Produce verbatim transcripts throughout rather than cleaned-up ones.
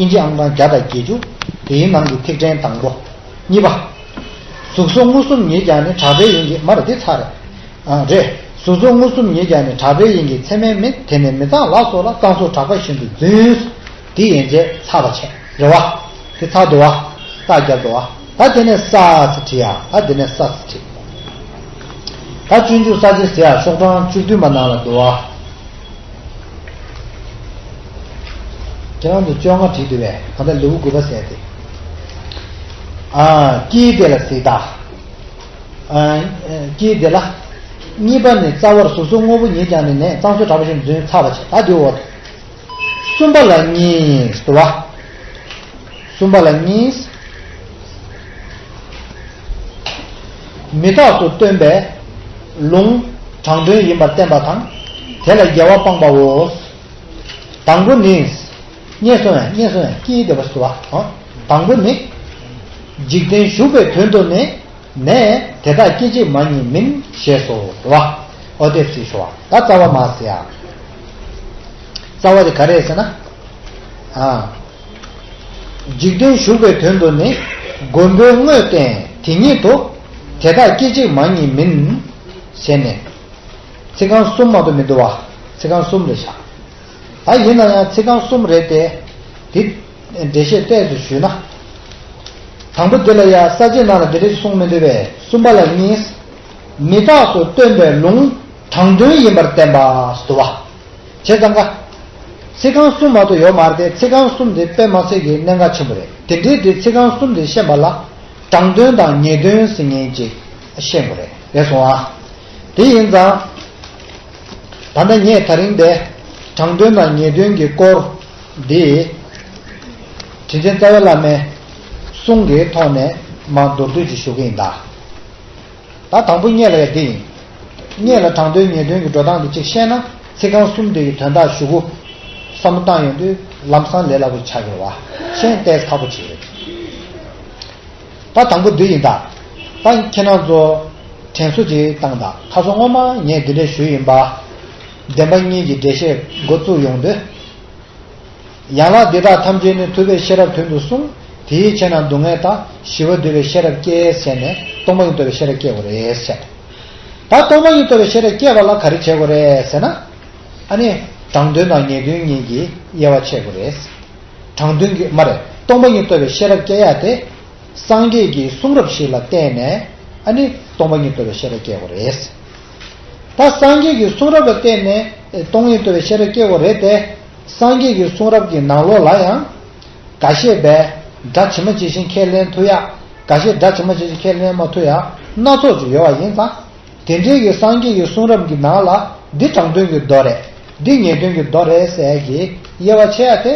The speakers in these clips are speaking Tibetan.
ཨིན་ཇི་ཨང་གྲངས་བརྒྱ་དང་བརྒྱད་ཅུ། དེའི་ནང་གི་ཐིག་ཕྲེང་དང་པོ། གཉིས་པ། གཟུགས་སོགས་མངོན་སུམ་ཉིད་ཀྱང་ནི་གྲགས་པའི་དབྱིངས་ཀྱིས། མ་རེད། དེ་ཚར་རེད། ཨ། རེད། གཟུགས་སོགས་མངོན་སུམ་ཉིད་ཀྱང་ནི་གྲགས་པའི་དབྱིངས་ཀྱིས། ཚད་མས་མིན་དེ་ནི་མི་རྟག་ལ་སོགས་ལ། གཙང་སོགས་གྲགས་པ་བཞིན་དུ་བརྫུན། དེ་ཡན་ཆད་ཚར་བ་བྱས། རེད་བ། དེ་ཚར་འདུག་བ། རྟགས་བརྒྱབ་འདུག་བ། ད་དེ་ནས་ས་ཟེར་བྲིས་ཡ། ད་དེ་ནས་ས་ཟེར་བྲིས། ད་སྤྱོད་འཇུག་ས་བཅད་ཟེར་ཡ་ཤོག་གྲངས་བཅུ་བདུན་པ་ནང་ལ་འདུག་བ། ཁྱེད་རང་ཚོ་བཅོ་ལྔ་བྲིས་འདུག་པས། གང་ལྟར་ལེའུ་དགུ་པ་ཟེར་ཏེ། ཨ། དཀྱིལ་དེ་ལ་གཟིགས་དང་། ཨ། དཀྱིལ་དེ་ལ། གཉིས་པ་ནི། རྩ་བར་གཟུགས་སོགས་དངོས་པོ་ཉིད་ཀྱང་ནི་ནས། གཙང་སོགས་གྲགས་པ་བཞིན་བརྫུན། ཚར་བ་བྱས། ད་འདི་འོ། གསུམ་པ་ལ་གཉིས་འདུག་བ། གསུམ་པ་ལ་གཉིས། མི་རྟག་ཏུ་སྟོན་པའི་ལུང་དྲང་དོན་ཡིན་པར་བསྟན་པ་དང་། དེ་ལ་འགལ་བ་སྤངས་པའོ། དང་པོ་ནི། རྙེད་སོང་ཡང་། རྙེད་སོང་ཡང་། དཀྱིལ་དེ་པ་སུ་བ། དང་པོ་ནི། འཇིག་རྟེན་ཞུགས་པའི་དོན་དུ་ནི། ནས་དེ་དག་སྐད་ཅིག་མ་ཉིད་མིན། ཞེས་སོ། རེད་བ། ཨོ་དེབ་སི་ཤོ་བ། ད་རྩ་བ་མ་ཟེར་ཡ། རྩ་བ་དེ་ག་རེ་ཟེར་ན། ཨ། འཇིག་རྟེན་ཞུགས་པའི་དོན་དུ་ནི། མགོན་པོའི་དངོས་བསྟན་དེ་ཉིད་དོ། དེ་དག་སྐད་ཅིག་མ་ཉིད་མིན། ཞེས་ནས། ཚིག་རྐང་གསུམ་མ་གཏོགས་མི་འདུག་བ། ཚིག་རྐང་གསུམ་རེད་ཤག་ད་ཡིན་ན་ཡང་ཚིག་རྐང་གསུམ་རེད་དེ། དེ་འགྲེལ་བཤད་ཏོག་ཙམ་ཞུས་ན། དང་པོ་འདི་ལ་ཡང་ས་བཅད་ནང་ལ་འདི་འདྲ་གསུངས་མི་འདུག་པས། གསུམ་པ་ལ་གཉིས། མི་རྟག་ཏུ་སྟོན་པའི་ལུང་དྲང་དོན་ཡིན་པར་བསྟན་པ་འདུག་བ། བྱས་ཙང་ཀ། ཚིག་རྐང་གསུམ་མ་གཏོགས་ཡོད་མ་རེད་དེ། ཚིག་རྐང་གསུམ་དེ་དཔེ་མ་སྲིད་ཀྱི་གནད་འགག་ཆེན་པོ་རེད། དེ་འདྲའི་དེ་ཚིག་རྐང་གསུམ་དེ་ཤེས་པ་ལ། དྲང་དོན་དང་ངེས་དོན་ཟེར་མཁན་ཅིག་ཤེས་དགོས་རེད། རེད་སོང་ཨ། དེ་ཡིན་ཙང་། ད་ལྟ་ངས་ད་རིང་དེ་དྲང་དོན་དང་ངེས་དོན་གྱི་སྐོར་འདི། དྲིན་ཅན་རྩ་བའི་བླ་མའི་གསུང་གི་ཐོག་ནས་མར་མདོར་བསྡུས་ཅིག་ཞུ་གི་ཡིན་ད། ད་དང་པོ་སྔོན་ལ་ཡ་འདི་ཡིན། སྔོན་ལ་དྲང་དོན་ངེས་དོན་གྱི་འགྲོ་སྟངས་འདི་གཅིག་ཤེས་ན། ཚིག་རྐང་གསུམ་དེ་ཡི་དོན་དག་ཞུ་དགོས་བསམ་བློ་བཏང་ཡོང་དུས་ལམ་སང་ལས་སླ་པོ་ཆགས་ཀྱི་རེད་བ། ཤེས་ཏོག་ཙམ་ཁག་པོ་ཅིག་རེད། ད་དང་པོ་འདི་ཡིན་ད། ད་ཁྱེད་རང་ཚོ་དྲན་གསོ་ཅིག་བཏང་དང་། ཁ་སང་སྔོན་མ་ངས་འདི་འདྲ་ཞུས་ཡིན་པ། བདེན་པ་གཉིས་ཀྱི་འགྲེལ་བཤད་འགོ་བཙུགས་ཡོང་དུས། ཡན་ལག་འདི་དག་ཐམས་ཅད་ནི། ཐུབ་པས་ཤེས་རབ་དོན་དུ་གསུངས། དེའི་ཕྱིར་ན་སྡུག་བསྔལ་དག་ཞི་བ་འདོད་པས་ཤེས་རབ་བསྐྱེད། ཟེར་ནས་སྟོང་པ་ཉིད་རྟོགས་པའི་ཤེས་རབ་བསྐྱེད་དགོས་རེད་ཟེར། ད་སྟོང་པ་ཉིད་རྟོགས་པའི་ཤེས་རབ་བསྐྱེད་པ་ལ་ག་རེ་བྱེད་དགོས་རེད་ཟེར་ན། ཨ་ནི། དྲང་དོན་དང་ངེས་དོན་གཉིས་ཀྱི་དབྱེ་བ་ཕྱེ་དགོས་རེད། དྲང་དོན་གྱི་མ་རེད། སྟོང་པ་ཉིད་རྟོགས་པའི་ཤེས་རབ་བསྐྱེད་ཡ་དེ། སངས་རྒྱས་ཀྱི་གསུང་རབ་ཞིག་ལ་བརྟེན་ནས། ཨ་ནི་སྟོང་པ་ཉིད་རྟོགས་པའི་ཤེས་རབ་སྐྱེ་དགོས་རེད། ད་སངས་རྒྱས་ཀྱི་གསུང་རབ་ལ་བརྟེན་ནས་སྟོང་ཉིད་རྟོགས་པའི་ཤེས་རབ་སྐྱེ་དགོས་རེད་དེ། སངས་རྒྱས་ཀྱི་གསུང་རབ་ཀྱི་ནང་ལོགས་ལ་ཡང་། འགའ་ཤས་པས་སྒྲ་ཇི་མ་ཇི་བཞིན་ཁས་ལེན་ཐུབ་ཡ། འགའ་ཤས་སྒྲ་ཇི་མ་ཇི་བཞིན་ཁས་ལེན་མ་ཐུབ་ཡ། སྣ་ཚོགས་ཅིག་ཡོད་པ་ཡིན་ཙང་། དེ་འདྲའི་གི་སངས་རྒྱས་ཀྱི་གསུང་རབ་ཀྱི་ནང་ལ་འདི་དྲང་དོན་གྱི་མདོ་རེད། འདི་ངེས་དོན་གྱི་མདོ་རེད་ཟེར་གྱི་དབྱེ་བ་ཕྱེ་ཡ་དེ།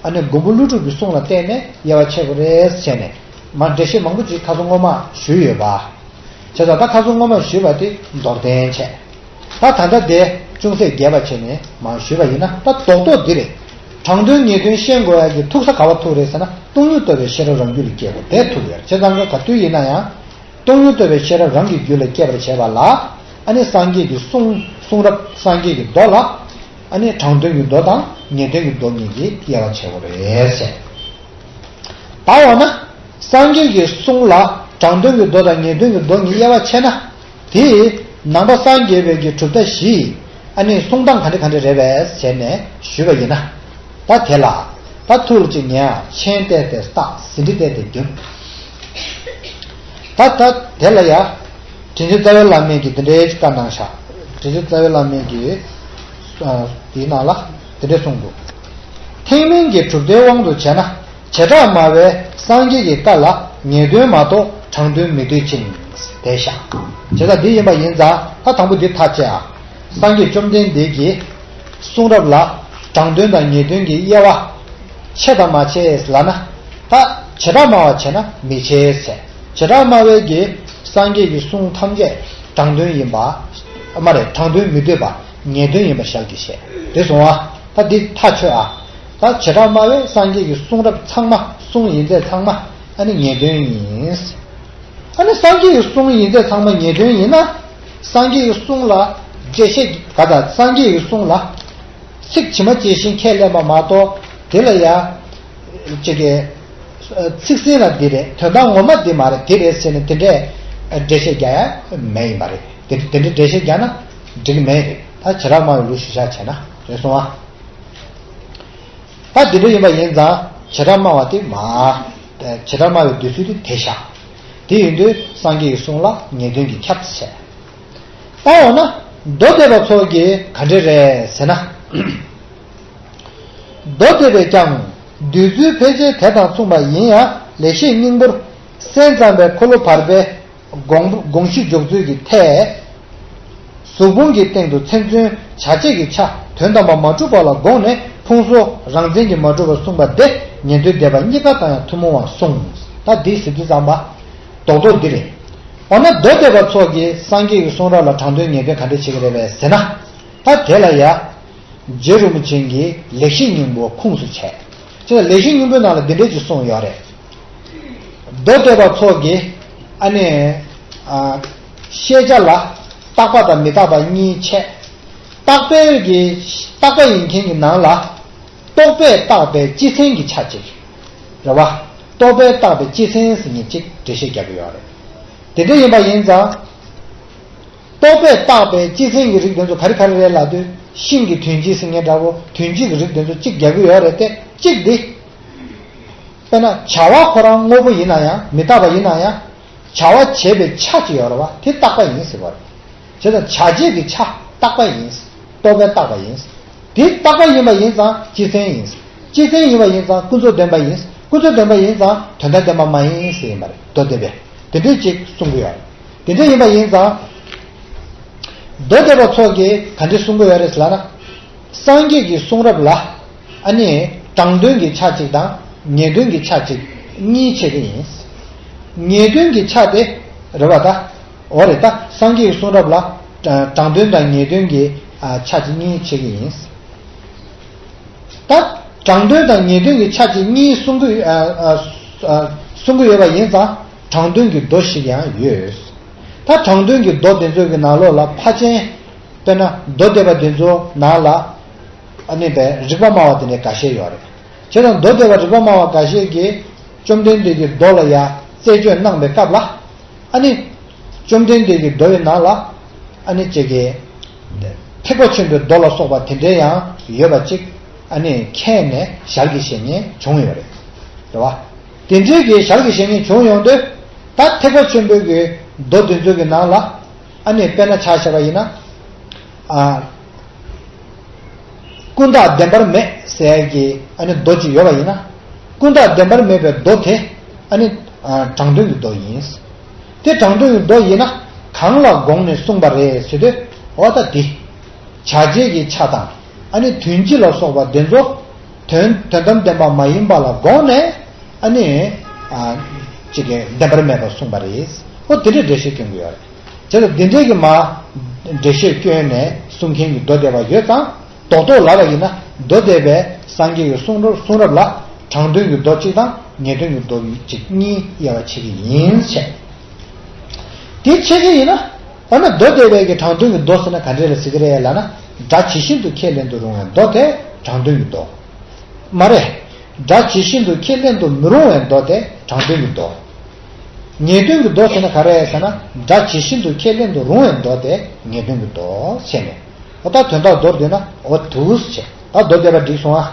ཨ་ནི་མགོན་པོ་ཀླུ་སྒྲུབ་ཀྱི་གསུང་ལ་བརྟེན་ནས་དབྱེ་བ་ཕྱེ་དགོས་རེད་ཟེར་ནས། མར་འགྲེལ་བཤད་མང་པོ་ཅིག་ཁ་སང་སྔོན་མ་ཞུས་ཡོད་པ། བྱས་ཙང་ད་ཁ་སང་སྔོན་མ་ཞུས་པ་དེ་མདོར་བསྟན་བྱས། ད་ད་ལྟ་དེ་ཅུང་ཟད་རྒྱས་པ་བྱས་ནས་མར་ཞུས་པ་ཡིན་ན། ད་རྡོག་རྡོག་འདི་རེད། དྲང་དོན་ངེས་དོན་ཤེས་དགོས་ཡ་གི་ཐུག་ས་ག་པར་ཐུག་རེད་ཟེར་ན། སྟོང་ཉིད་རྟོགས་པའི་ཤེས་རབ་རང་རྒྱུད་ལ་སྐྱེ་དགོས་དེ་ཐུག་ཡོད། བྱས་ཙང་ག་དུས་ཡིན་ན་ཡང་། སྟོང་ཉིད་རྟོགས་པའི་ཤེས་རབ་རང་གི་རྒྱུད་ལ་སྐྱེ་བར་བྱེད་པ་ལ། ཨ་ནི་སངས་རྒྱས་ཀྱི་གསུང་། གསུང་རབ། སངས་རྒྱས་ཀྱི་མདོ་ལ། ཨ་ནི་དྲང་དོན་གྱི་མདོ་དང་ངེས་དོན་གྱི་མདོ་གཉིས་ཀྱི་དབྱེ་བ་ཕྱེ་དགོས་རེད་ཟེར། ད་འོ་ན། སངས་རྒྱས་ཀྱི་གསུང་ལ་དྲང་དོན་གྱི་མདོ་དང་ངེས་དོན་གྱི་མདོ་གཉིས་དབྱེ་བ་ཕྱེ་ན། དེ་ནང་པ་སངས་རྒྱས་པའི་གི་གྲུབ་མཐའ་བཞི། ཨ་ནི་གསུང་སྟངས་ག་འདྲ་ག་འདྲ་རེད་པས་ཟེར་ནས་ཞུས་པ་ཡིན་ན། ད་དེ་ལ། ད་ཐུགས་ལ་ཅིག་ཉན་ཨ། མཆན་བལྟས་ཏེ་བརྟག་ཟིན་བྲིས་བལྟས་ཏེ་རྒྱུན། ད་ད་དེ་ལ་ཡ། དྲིན་ཅན་རྩ་བའི་བླ་མས་ཀྱིས་འདི་འདྲའི་ཅིག་བཀའ་གནང་ཤག་དྲིན་ཅན་རྩ་བའི་བླ་མས་ཀྱིས། ཨ། དེའི་ནང་ལ་འདི་འདྲ་གསུངས་འདུག་ཐེག་དམན་གྱི་གྲུབ་མཐའི་དབང་དུ་བྱས་ན། བྱེ་བྲག་སྨྲ་བས་སངས་རྒྱས་ཀྱི་བཀའ་ལ་ངེས་དོན་མ་གཏོགས་དྲང་དོན་མི་འདོད་ཅིང་། དེ་ཤ། བྱས་ཙང་འདི་ཡིན་པ་ཡིན་ཙང་། ད་དང་པོ་འདི་ཐག་བཅད་ཨ། སངས་རྒྱས་བཅོམ་ལྡན་འདས་ཀྱི་གསུང་རབ་ལ་དྲང་དོན་དང་ངེས་དོན་གྱི་དབྱེ་བ་ཕྱེ་དང་མ་ཕྱེ་ལབ་ན། ད་བྱེ་བྲག་སྨྲ་བ་བྱས་ན་མི་ཕྱེ་ཟེར། བྱེ་བྲག་སྨྲ་བས་ཀྱི་སངས་རྒྱས་ཀྱི་གསུང་ཐམས་ཅད་དྲང་དོན་ཡིན་པ། མ་རེད། དྲང་དོན་མི་འདོད་པ། ངེས་དོན་ཡིན་པ་ཞལ་གྱིས་བཞེས། དེ་སོང་ཨ། ད་འདི་ཐག་ཆོད་ཨ། ད་བྱེ་བྲག་སྨྲ་བས་སངས་རྒྱས་ཀྱི་གསུང་རབ་ཚང་མ། གསུང་ཡིན་ཚད་ཚང་མ་ཨ་ནི་ངེས་དོན་ཡིན། ཨ་ནི་སངས་རྒྱས་ཀྱི་གསུང་ཡིན་ཚད་ཚང་མ་ངེས་དོན་ཡིན་ན། སངས་རྒྱས་ཀྱི་གསུང་ལ་འགྲེལ་བཤད་ག་ད། སངས་རྒྱས་ཀྱི་གསུང་ལ་ཚིག་ཇི་མ་ཇི་བཞིན་ཁས་ལེན་པ་མ་གཏོགས། དེ་ལ་ཡ་ ཅིག་གི་ཚིག་ཟིན་ལ་འདི་རེད། དོན་དག་ངོ་མ་འདི་མ་རེད། འདི་རེད་ཟེར་ནས་དེ་འདྲའི་འགྲེལ་བཤད་རྒྱག་ཡ་མེད་ཡིན་པ་རེད། དེ་དེ་འདྲའི་འགྲེལ་བཤད་རྒྱག་ན་འགྲིག་མེད་རེད། ད་བྱེ་བྲག་སྨྲ་བའི་ལུགས་ཞུ་བཞག་བྱས་ན་རེད་སོང་ཨ། ད་འདི་འདྲ་ཡིན་པ་ཡིན་ཙང་བྱེ་བྲག་སྨྲ་བ་དེ་མ། བྱེ་བྲག་སྨྲ་བའི་འདོད་ཚུལ་དེ་དེ་བཞག་དེ་ཡིན་དུས་སངས་རྒྱས་ཀྱི་གསུང་ལ་ངེས་དོན་གྱིས་ཁྱབ་བྱས། ད་འོ་ན་མདོ་སྡེ་པ་ཚོ་གིས་ག་འདྲ་རེད་ཟེར་ན། མདོ་སྡེ་པས་ཀྱང་འདོད་ཚུལ་ཕལ་ཆེར་དེ་དང་མཚུངས་པ་ཡིན་ཡང་ལེགས་བཤད་སྙིང་པོར་སེམས་ཙམ་པའི་འཁོར་ལོ་བར་པའི་དགོངས་དགོངས་གཞི་འཇོག་ཚུལ་གྱི་ཐད། གཟུགས་ཕུང་གི་སྟེང་དུ་མཚན་མཚོན་བྱ་བྱེད་ཀྱི་ཆ་དོན་དམ་པར་མ་གྲུབ་པ་ལ་དགོངས་ནས་ཕུང་གསོག་རང་མཚན་གྱིས་མ་གྲུབ་པར་གསུངས་པ་དེ་ཉན་ཐོས་སྡེ་པ་གཉིས་ཀ་དང་ཡང་ཐུན་མོང་བར་གསུངས། ད་འདི་ཟེར་དུས་ཙམ་པ་རྡོག་རྡོག་འདི་རེད། འོ་ན་མདོ་སྡེ་པ་ཚོ་གིས་སངས་རྒྱས་ཀྱི་གསུང་རབ་ལ་དྲང་དོན་ངེས་དོན་ག་འདྲ་བྱེད་ཀྱི་རེད་པས་ཟེར་ན། ད་དེ་ལ་ཡ། རྗེ་རིན་པོ་ཆེ་གིས་ལེགས་བཤད་སྙིང་པོ་ཁུངས་སུ་བྱས། ཅེས་ལེགས་བཤད་སྙིང་པོའི་ནང་ལ་འདི་འདྲས་ཀྱི་གསུངས་ཡོད་རེད། མདོ་སྡེ་པ་ཚོ་གིས་ཨ་ནི། ཤེས་བྱ་ལ་རྟག་པ་དང་མི་རྟག་པ་གཉིས་ཕྱེ། རྟག་པའི་གི་རྟག་པ་ཡིན་མཁན་གྱི་ནང་ལ། རྟོག་པས་བཏགས་པའི་སྤྱི་མཚན་གྱི་ཆ་གཅིག་རེད་བ། རྟོག་པས་བཏགས་པའི་སྤྱི་མཚན་ཟེར་མཁན་གཅིག་འགྲེལ་བཤད་རྒྱག་གི་ཡོད་རེད། དེ་འདྲ་ཡིན་པ་ཡིན་ཙང་། རྟོག་པས་བཏགས་པའི་སྤྱི་མཚན་གྱི་རིགས་དེ་ཚོ་ག་རེ་ག་རེ་རེད་ལབ་དུས་ཤིང་གི་དོན་སྤྱི་ཟེར་མཁན་འདྲ་བོ་དོན་སྤྱི་གི་རིགས་དེ་ཚོ་གཅིག་རྒྱག་གི་ཡོད་རེད་དེ་གཅིག་འདི། དཔེར་ན་བྱ་བ་ཁོ་རང་དངོས་པོ་ཡིན་ན་ཡང་མི་རྟག་པ་ཡིན་ན་ཡང་བྱ་བ་བྱེད་པའི་ཆ་ཅིག་ཡོད་རེད་བ་དེ་རྟག་པ་ཡིན་ཟེར་བ་རེད། བྱས་ཙང་བྱ་བྱེད་ཀྱི་ཆ་རྟག་པ་ཡིན། རྟོག་པས་བཏགས་པ་ཡིན། དེ་རྟག་པ་ཡིན་པ་ཡིན་ཙང་སྤྱི་མཚན་ཡིན། སྤྱི་མཚན་ཡིན་པ་ཡིན་ཙང་ཀུན་རྫོབ་བདེན་པ་ཡིན། ཀུན་རྫོབ་བདེན་པ་ཡིན་ཙང་དོན་དམ་བདེན་པ་མ་ཡིན་ཟེར་ཡིན་པ་རེད་མདོ་སྡེ་པས། དེ་འདྲའི་ཅིག་གསུང་གི་ཡོད་རེད། དེ་འདྲ་ཡིན་པ་ཡིན་ཙང་། མདོ་སྡེ་པ་ཚོ་གིས་ག་འདྲ་གསུང་གི་ཡོད་རེད་ཟེར་ལབ་ན། སངས་རྒྱས་ཀྱི་གསུང་རབ་ལ། ཨ་ནི། དྲང་དོན་གྱི་ཆ་གཅིག་དང་ངེས་དོན་གྱི་ཆ་གཅིག་གཉིས་ཕྱེ་གི་ཡིན། ངེས་དོན་གྱི་ཆ་དེ་རེད་བ་ད། འོ་རེད་ད། སངས་རྒྱས་ཀྱི་གསུང་རབ་ལ་དྲང་དོན་དང་ངེས་དོན་གྱི་ཆ་གཅིག་གཉིས་ཕྱེ་གི་ཡིན། ད། དྲང་དོན་དང་ངེས་དོན་གྱི་ཆ་གཅིག་གཉིས་གསུང་གི་གསུང་གི་ཡོད་པ་ཡིན་ཙང་དྲང་དོན་གྱི་མདོ་ཞིག་ཡང་ཡོད། ད་དྲང་དོན་གྱི་མདོ་དེ་ཚོ་གི་ནང་ལོགས་ལ་ཕལ་ཆེར། དཔེར་ན་མདོ་སྡེ་པ་དེ་ཚོ་ནང་ལ། ཨ་ནི་པའི་རིགས་པ་སྨྲ་བ་དེ་འདྲའི་འགའ་ཤས་ཡོད་རེད། བྱས་ཙང་མདོ་སྡེ་པ་རིགས་པ་སྨྲ་བ་འགའ་ཤས་ཀྱིས་བཅོམ་ལྡན་འདས་ཀྱི་མདོ་ལ་ཡང་རྩད་གཅོད་གནང་པའི་སྐབས་ལ། ཨ་ནི། བཅོམ་ལྡན་འདས་ཀྱི་མདོ་ཡི་ནང་ལ། ཨ་ནི་ཅིག་གིས། ཐེག་པ་ཆེན་པོའི་མདོ་ལ་སོགས་པ་དེ་འདྲའི་ཡང་ཡོད་པ་ཅིག་ཨ་ནི་མཁྱེན་ནས་ཞལ་གྱིས་བཞེས་མཁན་བྱུང་ཡོད་རེད། རེད་བ། དེ་འདྲའི་གི་ཞལ་གྱིས་བཞེས་མཁན་བྱུང་ཡོང་དུས། ད་ཐེག་པ་ཆེན་པོའི་གི་མདོ་དེ་ཚོ་གི་ནང་ལ། ཨ་ནི་དཔེར་ན་ཆ་བཞག་པ་ཡིན་ན། ཨ། ཀུན་བརྟགས་བདེན་པར་མེད་ཟེར་ཡག་གི་ཨ་ནི་མདོ་ཅིག་ཡོད་པ་ཡིན་ན། ཀུན་བརྟགས་བདེན་པར་མེད་པའི་མདོ་དེ་ཨ་ནི་དྲང་དོན་གྱི་མདོ་ཡིན། དེ་དྲང་དོན་གྱི་མདོ་ཡིན་ན་གང་ལ་དགོངས་ནས་གསུངས་པ་རེད་ཟེར་དུས་འོ་ད་འདི། བྱ་བྱེད་ཀྱི་ཆ་དང་ཨ་ནི་དོན་སྤྱི་ལ་སོགས་པ་དེ་ཚོ་དོན་དོན་དམ་བདེན་པ་མ་ཡིན་པ་ལ་དགོངས་ནས་ཨ་ནི་ཅིག་གི་བདེན་པར་མེད་པར་གསུངས་པ་རེད། འོ་དེ་འདྲའི་འགྲེལ་བཤད་སྐྱོན་གྱི་ཡོད་རེད། བྱས་ཙང་འདི་འདྲའི་གི་མ་འགྲེལ་བཤད་བསྐྱོན་ནས་གསུང་མཁན་གྱི་མདོ་སྡེ་པ་ཡོད་ཙང་རྡོག་རྡོག་ལབ་པ་ཡིན་ན་མདོ་སྡེ་པས་སངས་རྒྱས་ཀྱི་གསུང་རབ་གསུང་རབ་ལ་དྲང་དོན་གྱི་མདོ་གཅིག་དང་ངེས་དོན་གྱི་མདོ་གཅིག་གཉིས་དབྱེ་བ་ཕྱེ་གི་ཡིན་བྱས། དེ་ཕྱེ་གི་ཡིན་ན་འོ་ན་མདོ་སྡེ་པའི་གི་དྲང་དོན་གྱི་མདོ་ཟེར་ན་ག་འདྲས་ལ་ཟེར་གི་རེད་ལབ་ན་སྒྲ་ཇི་བཞིན་དུ་ཁས་ལེན་དུ་རུང་བའི་མདོ་དེ་དྲང་དོན་གྱི་མདོ། མ་རེད། སྒྲ་ཇི་བཞིན་དུ་ཁས་ལེན་དུ་མི་རུང་བའི་མདོ་དེ་དྲང་དོན་གྱི་མདོ། ངེས་དོན་གྱི་མདོ་ཟེར་ན་ག་རེ་ཟེར་ན་སྒྲ་ཇི་བཞིན་དུ་ཁས་ལེན་དུ་རུང་བའི་མདོ་དེ་ངེས་དོན་གྱི་མདོ་ཟེར་ནས། འོ་ད་དོན་དག་མདོར་བསྡུས་ན་འོ་དུས་བྱས་ད་མདོ་སྡེ་པ་འགྲིག་སོང་ཨ།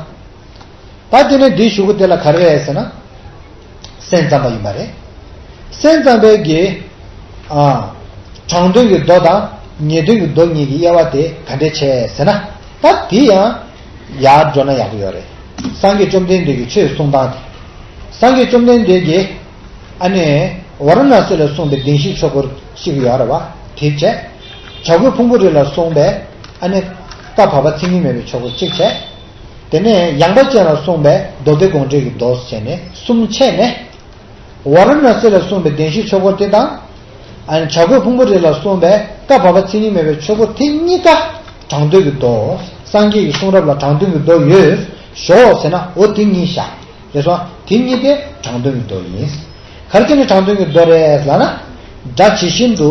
ད་དེ་ནས་འདིའི་གཞུག་གུ་དེ་ལ་ག་རེ་རེད་ཟེར་ན། སེམས་ཙམ་པ་ཡིན་པ་རེད། སེམས་ཙམ་པའི་གི། ཨ། དྲང་དོན་གྱི་མདོ་དང་ངེས་དོན་གྱི་མདོ་གཉིས་ཀྱི་དབྱེ་བ་དེ་ག་འདྲས་བྱས་ཟེར་ན། ད་དེ་ཡང་ཡར་འགྲོ་ན་ཡག་པོ་ཡོད་རེད། སངས་རྒྱས་བཅོམ་ལྡན་འདས་ཀྱི་ཆོས་གསུང་སྟངས་དེ། སངས་རྒྱས་བཅོམ་ལྡན་འདས་ཀྱིས། ཨ་ནི། ཝཱ་ར་ཎ་སི་ལ་གསུངས་པའི་བདེན་བཞིའི་ཆོས་སྐོར་གཅིག་ཡོད་རེད་བ། དེ་བྱས། བྱ་རྒོད་ཕུང་པོའི་རི་ལ་གསུངས་པའི། ཨ་ནི། བཀའ་བབས་པ་མཚན་ཉིད་མེད་པའི་ཆོས་སྐོར་གཅིག་བྱས། དེ་ནས་ཡངས་པ་ཅན་ལ་གསུངས་པའི་མདོ་སྡེ་དགོངས་འགྲེལ་གྱི་མདོ་བྱས་ནས་གསུམ་ཕྱེ་ནས། ཝཱ་ར་ཎ་སི་ལ་གསུངས་པའི་བདེན་བཞིའི་ཆོས་སྐོར་དེ་དང་། ཨ་ནི་བྱ་རྒོད་ཕུང་པོའི་རི་ལ་གསུངས་པའི་བཀའ་བབས་པ་མཚན་ཉིད་མེད་པའི་ཆོས་སྐོར་དེ་གཉིས་ཀ་དྲང་དོན་གྱི་མདོ། སངས་རྒྱས་ཀྱི་གསུང་རབ་ལ་དྲང་དོན་གྱི་མདོ་ཡོད་ཞོག་ཟེར་ན་འོ་དེ་གཉིས་བཞག་རེད་སོང་། དེ་གཉིས་དེ་དྲང་དོན་གྱི་མདོ་ཡིན། ག་རེ་བྱས་ནས་དྲང་དོན་གྱི་མདོ་རེད་ལབ་ན། སྒྲ་ཇི་བཞིན་དུ་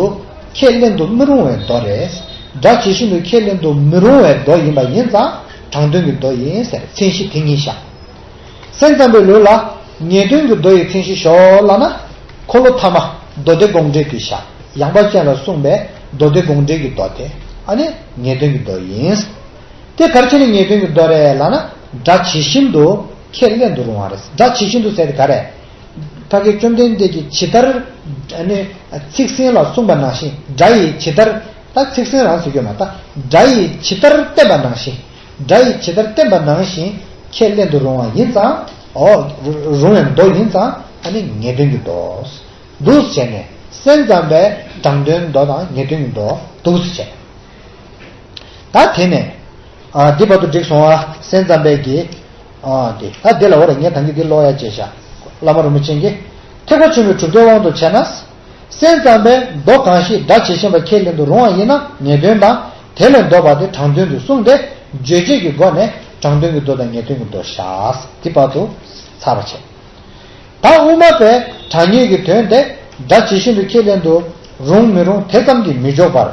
ཁས་ལེན་དུ་མི་རུང་བའི་མདོ་རེད། སྒྲ་ཇི་བཞིན་དུ་ཁས་ལེན་དུ་མི་རུང་བའི་མདོ་ཡིན་པ་ཡིན་ཙང་དྲང་དོན་གྱི་མདོ་ཡིན་ཟེར་མཚན་གཞི་དེ་གཉིས་བཞག་སེམས་ཙམ་པའི་ལུགས་ལ་ངེས་དོན་གྱི་མདོ་ཡི་མཚན་གཞི་ཞོག་ལབ་ན། འཁོར་ལོ་ཐ་མ་མདོ་སྡེ་དགོངས་འགྲེལ་གྱི་ཞག་ཡངས་པ་ཅན་ལ་གསུངས་པའི་མདོ་སྡེ་དགོངས་འགྲེལ་གྱི་མདོ་དེ་ཨ་ནི་ངེས་དོན་གྱི་མདོ་ཡིན། དེ་ག་རེ་བྱས་ནས་ངེས་དོན་གྱི་མདོ་རེད་ལབ་ན། སྒྲ་ཇི་བཞིན་དུ་ཁས་ལེན་དུ་རུང་བ་རེད། སྒྲ་ཇི་བཞིན་དུ་ཟེར་དེ་ག་རེ། ཕ་གི་བཅོམ་ལྡན་འདས་ཀྱིས་ཇི་ལྟར་ཨ་ནི་ཚིག་ཟིན་ལ་གསུངས་པ་ནང་བཞིན། སྒྲ་ཡིས་ཇི་ལྟར། ད་ཚིག་ཟིན་རང་ཟེར་རྒྱུ་མ་ད། སྒྲ་ཡིས་ཇི་ལྟར་བསྟན་པ་ནང་བཞིན། སྒྲ་ཡིས་ཇི་ལྟར་བསྟན་པ་ནང་བཞིན་ཁས་ལེན་དུ་རུང་བ་ཡིན་ཙང་། ཨོ། རུང་བའི་མདོ་ཡིན་ཙང་ཨ་ནི་ངེས་དོན་གྱི་མདོ། འདུག་བྱས་ནས་སེམས་ཙམ་པའི་དྲང་དོན་མདོ་དང་ངེས་དོན་གྱི་མདོ་འདུག་བྱས། ད་དེ་ནས། ཨ། འདི་བར་དུ་འགྲིག་སོང་ཨ། སེམས་ཙམ་པའི་གི། ཨ། འདི། ད་འདི་ལ་འོ་རེ་ངས་ད་གིན་འདི་ཀློག་ཡ་བྱས་ཤག་བླ་མ་རིན་པོ་ཆེ་གིས། ཐེག་པ་ཆེན་པོའི་གྲུབ་མཐའི་དབང་དུ་བྱས་ན། སེམས་ཙམ་པས་མདོ་གང་ཞིག་སྒྲ་ཇི་བཞིན་པ་ཁས་ལེན་དུ་རུང་བ་ཡིན་ན་ངེས་དོན་དང་དེ་ལས་ལྡོག་པ་དེ་དྲང་དོན་དུ་གསུངས་ཏེ། རྗོད་བྱེད་ཀྱི་སྒོ་ནས་དྲང་དོན་གྱི་མདོ་དང་ངེས་དོན་གྱི་མདོ་བཞག་འདི་བར་དུ་ཚར་བ་བྱས། ད་དབུ་མ་པས་དྲང་ངེས་ཀྱི་དོན་དེ་སྒྲ་ཇི་བཞིན་དུ་ཁས་ལེན་དུ་རུང་མི་རུང་དེ་ཙམ་གྱིས་མི་འཇོག་པར།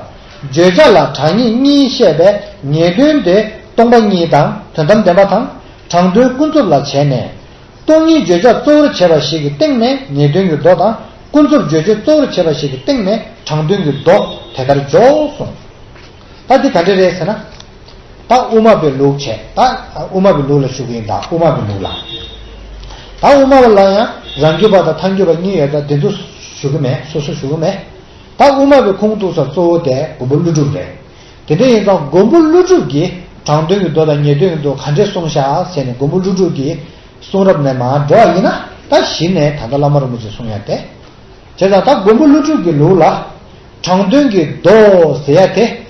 བརྗོད་བྱ་ལ་དྲང་ངེས་གཉིས་བཤད་པས་ངེས་དོན་དེ་སྟོང་པ་ཉིད་དང་དོན་དམ་བདེན་པ་དང་དྲང་དོན་ཀུན་རྫོབ་ལ་བྱས་ནས། སྟོང་ཉིད་བརྗོད་བྱ་གཙོ་བོར་བྱས་པ་ཞིག་གི་སྟེང་ནས་ངེས་དོན་གྱི་མདོ་དང་ཀུན་རྫོབ་བརྗོད་བྱེད་གཙོ་བོར་བྱས་པ་ཞིག་གི་སྟེང་ནས་དྲང་དོན་གྱི་མདོ་དེ་ལྟར་འཇོག་གསུངས། ད་འདི་ག་འདྲ་རེད་ཟེར་ན། ད་དབུ་མ་པའི་ལུགས་བྱས། ད་དབུ་མ་པའི་ལུགས་ལ་ཞུ་གི་ཡིན། ད་དབུ་མ་པའི་ལུགས་ལ། ད་དབུ་མ་པ་ལ་ཡང་རང་རྒྱུད་པ་དང་ཐལ་འགྱུར་བ་གཉིས་ཡོད། ད་འདི་ཚོ་ཞུ་གི་མེད། སོ་སོ་ཞུ་གི་མེད། ད་དབུ་མ་པའི་ཁུངས་གཏུགས་ས་གཙོ་བོ་དེ་མགོན་པོ་ཀླུ་སྒྲུབ་རེད། དེ་འདྲ་ཡིན་ཙང་མགོན་པོ་ཀླུ་སྒྲུབ་ཀྱིས་དྲང་དོན་གྱི་མདོ་དང་ངེས་དོན་གྱི་མདོ་ག་འདྲས་གསུངས་ཤག་ཟེར་ནས་མགོན་པོ་ཀླུ་སྒྲུབ་ཀྱི་གསུང་རབ་ནས་མར་འགྲོ་བ་ཡིན་ན། ད་གཞི་ནས་ད་ལྟ་བླ་མ་རིན་པོ་ཆེས་གསུང་ཡ་དེ། བྱས་ཙང་ད་མགོན་པོ་ཀླུ་སྒྲུབ་ཀྱི་ལུགས་ལ་དྲང་དོན་གྱི་མདོ་ཟེར་ཡ་དེ།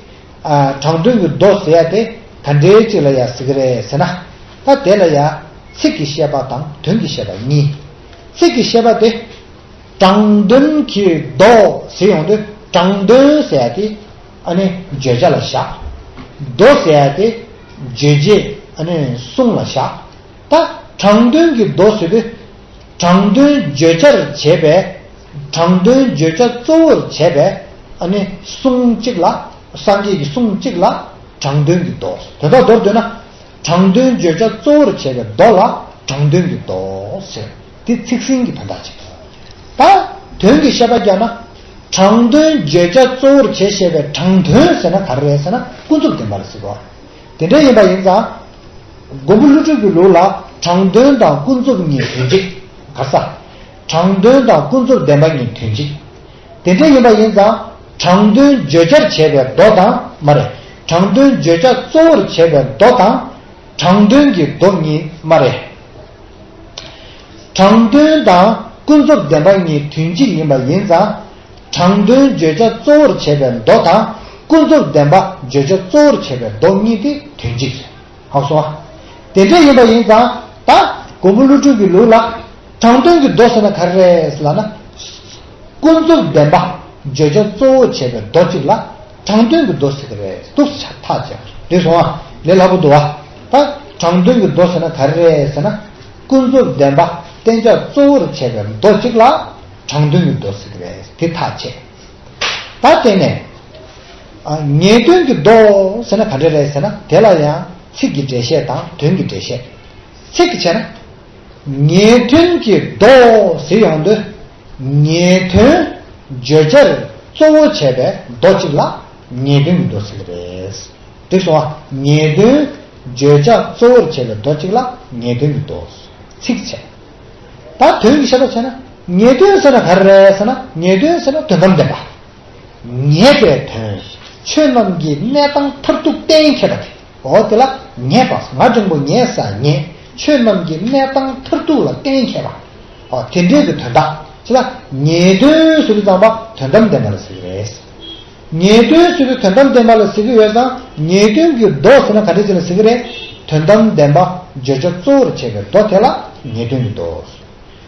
ཨ། དྲང་དོན་གྱི་མདོ་ཟེར་ཡ་དེ་ག་འདྲའི་ཅིག་ལ་ཡ་ཟེར་གི་རེད་ཟེར་ན། ད་དེ་ལ་ཡ་ཚིག་གི་བཤད་པ་དང་དོན་གྱི་བཤད་པ་གཉིས། ཚིག་གི་བཤད་པ་དེ། དྲང་དོན་གྱི་མདོ་ཟེར་ཡོང་དུས་དྲང་དོན་ཟེར་ཡ་དེ་ཨ་ནི་བརྗོད་བྱ་ལ་བཞག་མདོ་ཟེར་ཡ་དེ་རྗོད་བྱེད་ཨ་ནི་གསུང་ལ་བཞག་ད་དྲང་དོན་གྱི་མདོ་ཟེར་དུས་དྲང་དོན་བརྗོད་བྱར་བྱེད་པའི། དྲང་དོན་བརྗོད་བྱ་གཙོ་བོར་བྱེད་པའི་ཨ་ནི་གསུང་གཅིག་ལ། སངས་རྒྱས་ཀྱི་གསུང་གཅིག་ལ་དྲང་དོན་གྱི་མདོ། དོན་དག་མདོར་བསྡུས་ན། དྲང་དོན་བརྗོད་བྱ་གཙོ་བོར་བྱེད་པའི་མདོ་ལ་དྲང་དོན་གྱི་མདོ་ཟེར། དེ་ཚིག་ཟིན་གྱི་དོན་དག་ཅིག་ད་དོན་གྱི་བཤད་པ་རྒྱག་ན། དྲང་དོན་བརྗོད་བྱ་གཙོ་བོར་བྱེད་བཤད་པའི་དྲང་དོན་ཟེར་ན་ག་རེ་རེད་ཟེར་ན་ཀུན་རྫོབ་བདེན་པ་ལ་ཟེར་གོ། དེ་འདྲ་ཡིན་པ་ཡིན་ཙང་། མགོན་པོ་ཀླུ་སྒྲུབ་ཀྱི་ལུགས་ལ་དྲང་དོན་དང་ཀུན་རྫོབ་གཉིས་དོན་གཅིག་ག་ས། དྲང་དོན་དང་ཀུན་རྫོབ་བདེན་པ་གཉིས་དོན་གཅིག་དེ་འདྲ་ཡིན་པ་ཡིན་ཙང་། དྲང་དོན་བརྗོད་བྱར་བྱེད་པའི་མདོ་དང་མ་རེད། དྲང་དོན་བརྗོད་བྱ་གཙོ་བོར་བྱེད་པའི་མདོ་དང་། དྲང་དོན་གྱི་མདོ་གཉིས་མ་རེད། དྲང་དོན་དང་ཀུན་རྫོབ་བདེན་པ་གཉིས་དོན་གཅིག་ཡིན་པ་ཡིན་ཙང་། དྲང་དོན་བརྗོད་བྱ་གཙོ་བོར་བྱེད་པའི་མདོ་དང་ཀུན་རྫོབ་བདེན་པ་བརྗོད་བྱ་གཙོ་བོར་བྱེད་པའི་མདོ་གཉིས་དེ་དོན་གཅིག་རེད། ཧ་གོ་སོང་ཨ། དེ་འདྲ་ཡིན་པ་ཡིན་ཙང་ད་མགོན་པོ་ཀླུ་སྒྲུབ་ཀྱི་ལུགས་ལ་དྲང་དོན་གྱི་མདོ་ཟེར་ན་ག་རེ་རེད་ལབ་ན། ཀུན་རྫོབ་བདེན་པ་བརྗོད་བྱ་གཙོ་བོར་བྱེད་པའི་མདོ་གཅིག་ལ་དྲང་དོན་གྱི་མདོ་ཟེར་གྱི་རེད། འདུག་སེ་ཐག་བཅད་པ་རེད་སོང་ཨ། ལས་སླ་པོ་འདུག་ཨ། ད་དྲང་དོན་གྱི་མདོ་ཟེར་ན་ག་རེ་རེད་ཟེར་ན། ཀུན་རྫོབ་བདེན་པ་བསྟན་བྱ་གཙོ་བོར་བྱེད་པའི་མདོ་གཅིག་ལ་དྲང་དོན་གྱི་མདོ་ཟེར་གྱི་རེད། དེ་ཐག་བཅད། ད་དེ་ནས། ཨ། ངེས་དོན་གྱི་མདོ་ཟེར་ན་ག་འདྲ་རེད་ཟེར་ན། དེ་ལ་ཡང་ཚིག་གི་འགྲེལ་བཤད་དང་དོན་གྱི་འགྲེལ་བཤད། ཚིག་གི་བྱས་ན། ངེས་དོན་གྱི་མདོ་ཟེར་ཡོང་དུས། ངེས་དོན་བརྗོད་བྱར་གཙོ་བོ་བྱས་པའི་མདོ་གཅིག་ལ་ངེས་དོན་གྱི་མདོ་ཟེར་གྱི་རེད། འགྲིག་སོང་ཨ། ངེས་དོན་བརྗོད་བྱ་གཙོ་བོར་བྱས་པའི་མདོ་གཅིག་ལ་ངེས་དོན་གྱི་མདོ། ཚིག་གི་བྱས། ད་དོན་གྱི་བཤད་པ་བྱས་ན། ངེས་དོན་ཟེར་ན་ག་རེ་རེད་ཟེར་ན། ངེས་དོན་ཟེར་ན་དོན་དམ་བདེན་པ། ངེས་པའི་དོན། ཆོས་རྣམས་ཀྱི་གནས་སྟངས་མཐར་ཐུག་གཏན་འཁེལ་བ་དེ། འོ་དེ་ལ་ངེས་པ། ང་འགྲེང་བུ་ངེ་ས་ངེས། ཆོས་རྣམས་ཀྱི་གནས་སྟངས་མཐར་ཐུག་ལ་གཏན་འཁེལ་བ། འོ་དེ་འདྲའི་གི་དོན་དག་ཅིག་ལ་ངེས་དོན་ཟེར་དུས་ཙམ་པ་དོན་དམ་བདེན་པ་ལ་ཟེར་གྱི་རེད། ངེས་དོན་ཟེར་དུས་དོན་དམ་བདེན་པ་ལ་ཟེར་གྱི་ཡོད་ཙང་། ངེས་དོན་གྱི་མདོ་ཟེར་ན་ག་འདྲ་ཅིག་ལ་ཟེར་གྱི་རེད། དོན་དམ་བདེན་པ་བརྗོད་བྱ་གཙོ་བོར་བྱས་པའི་མདོ་དེ་ལ་ངེས་དོན་གྱི་མདོ།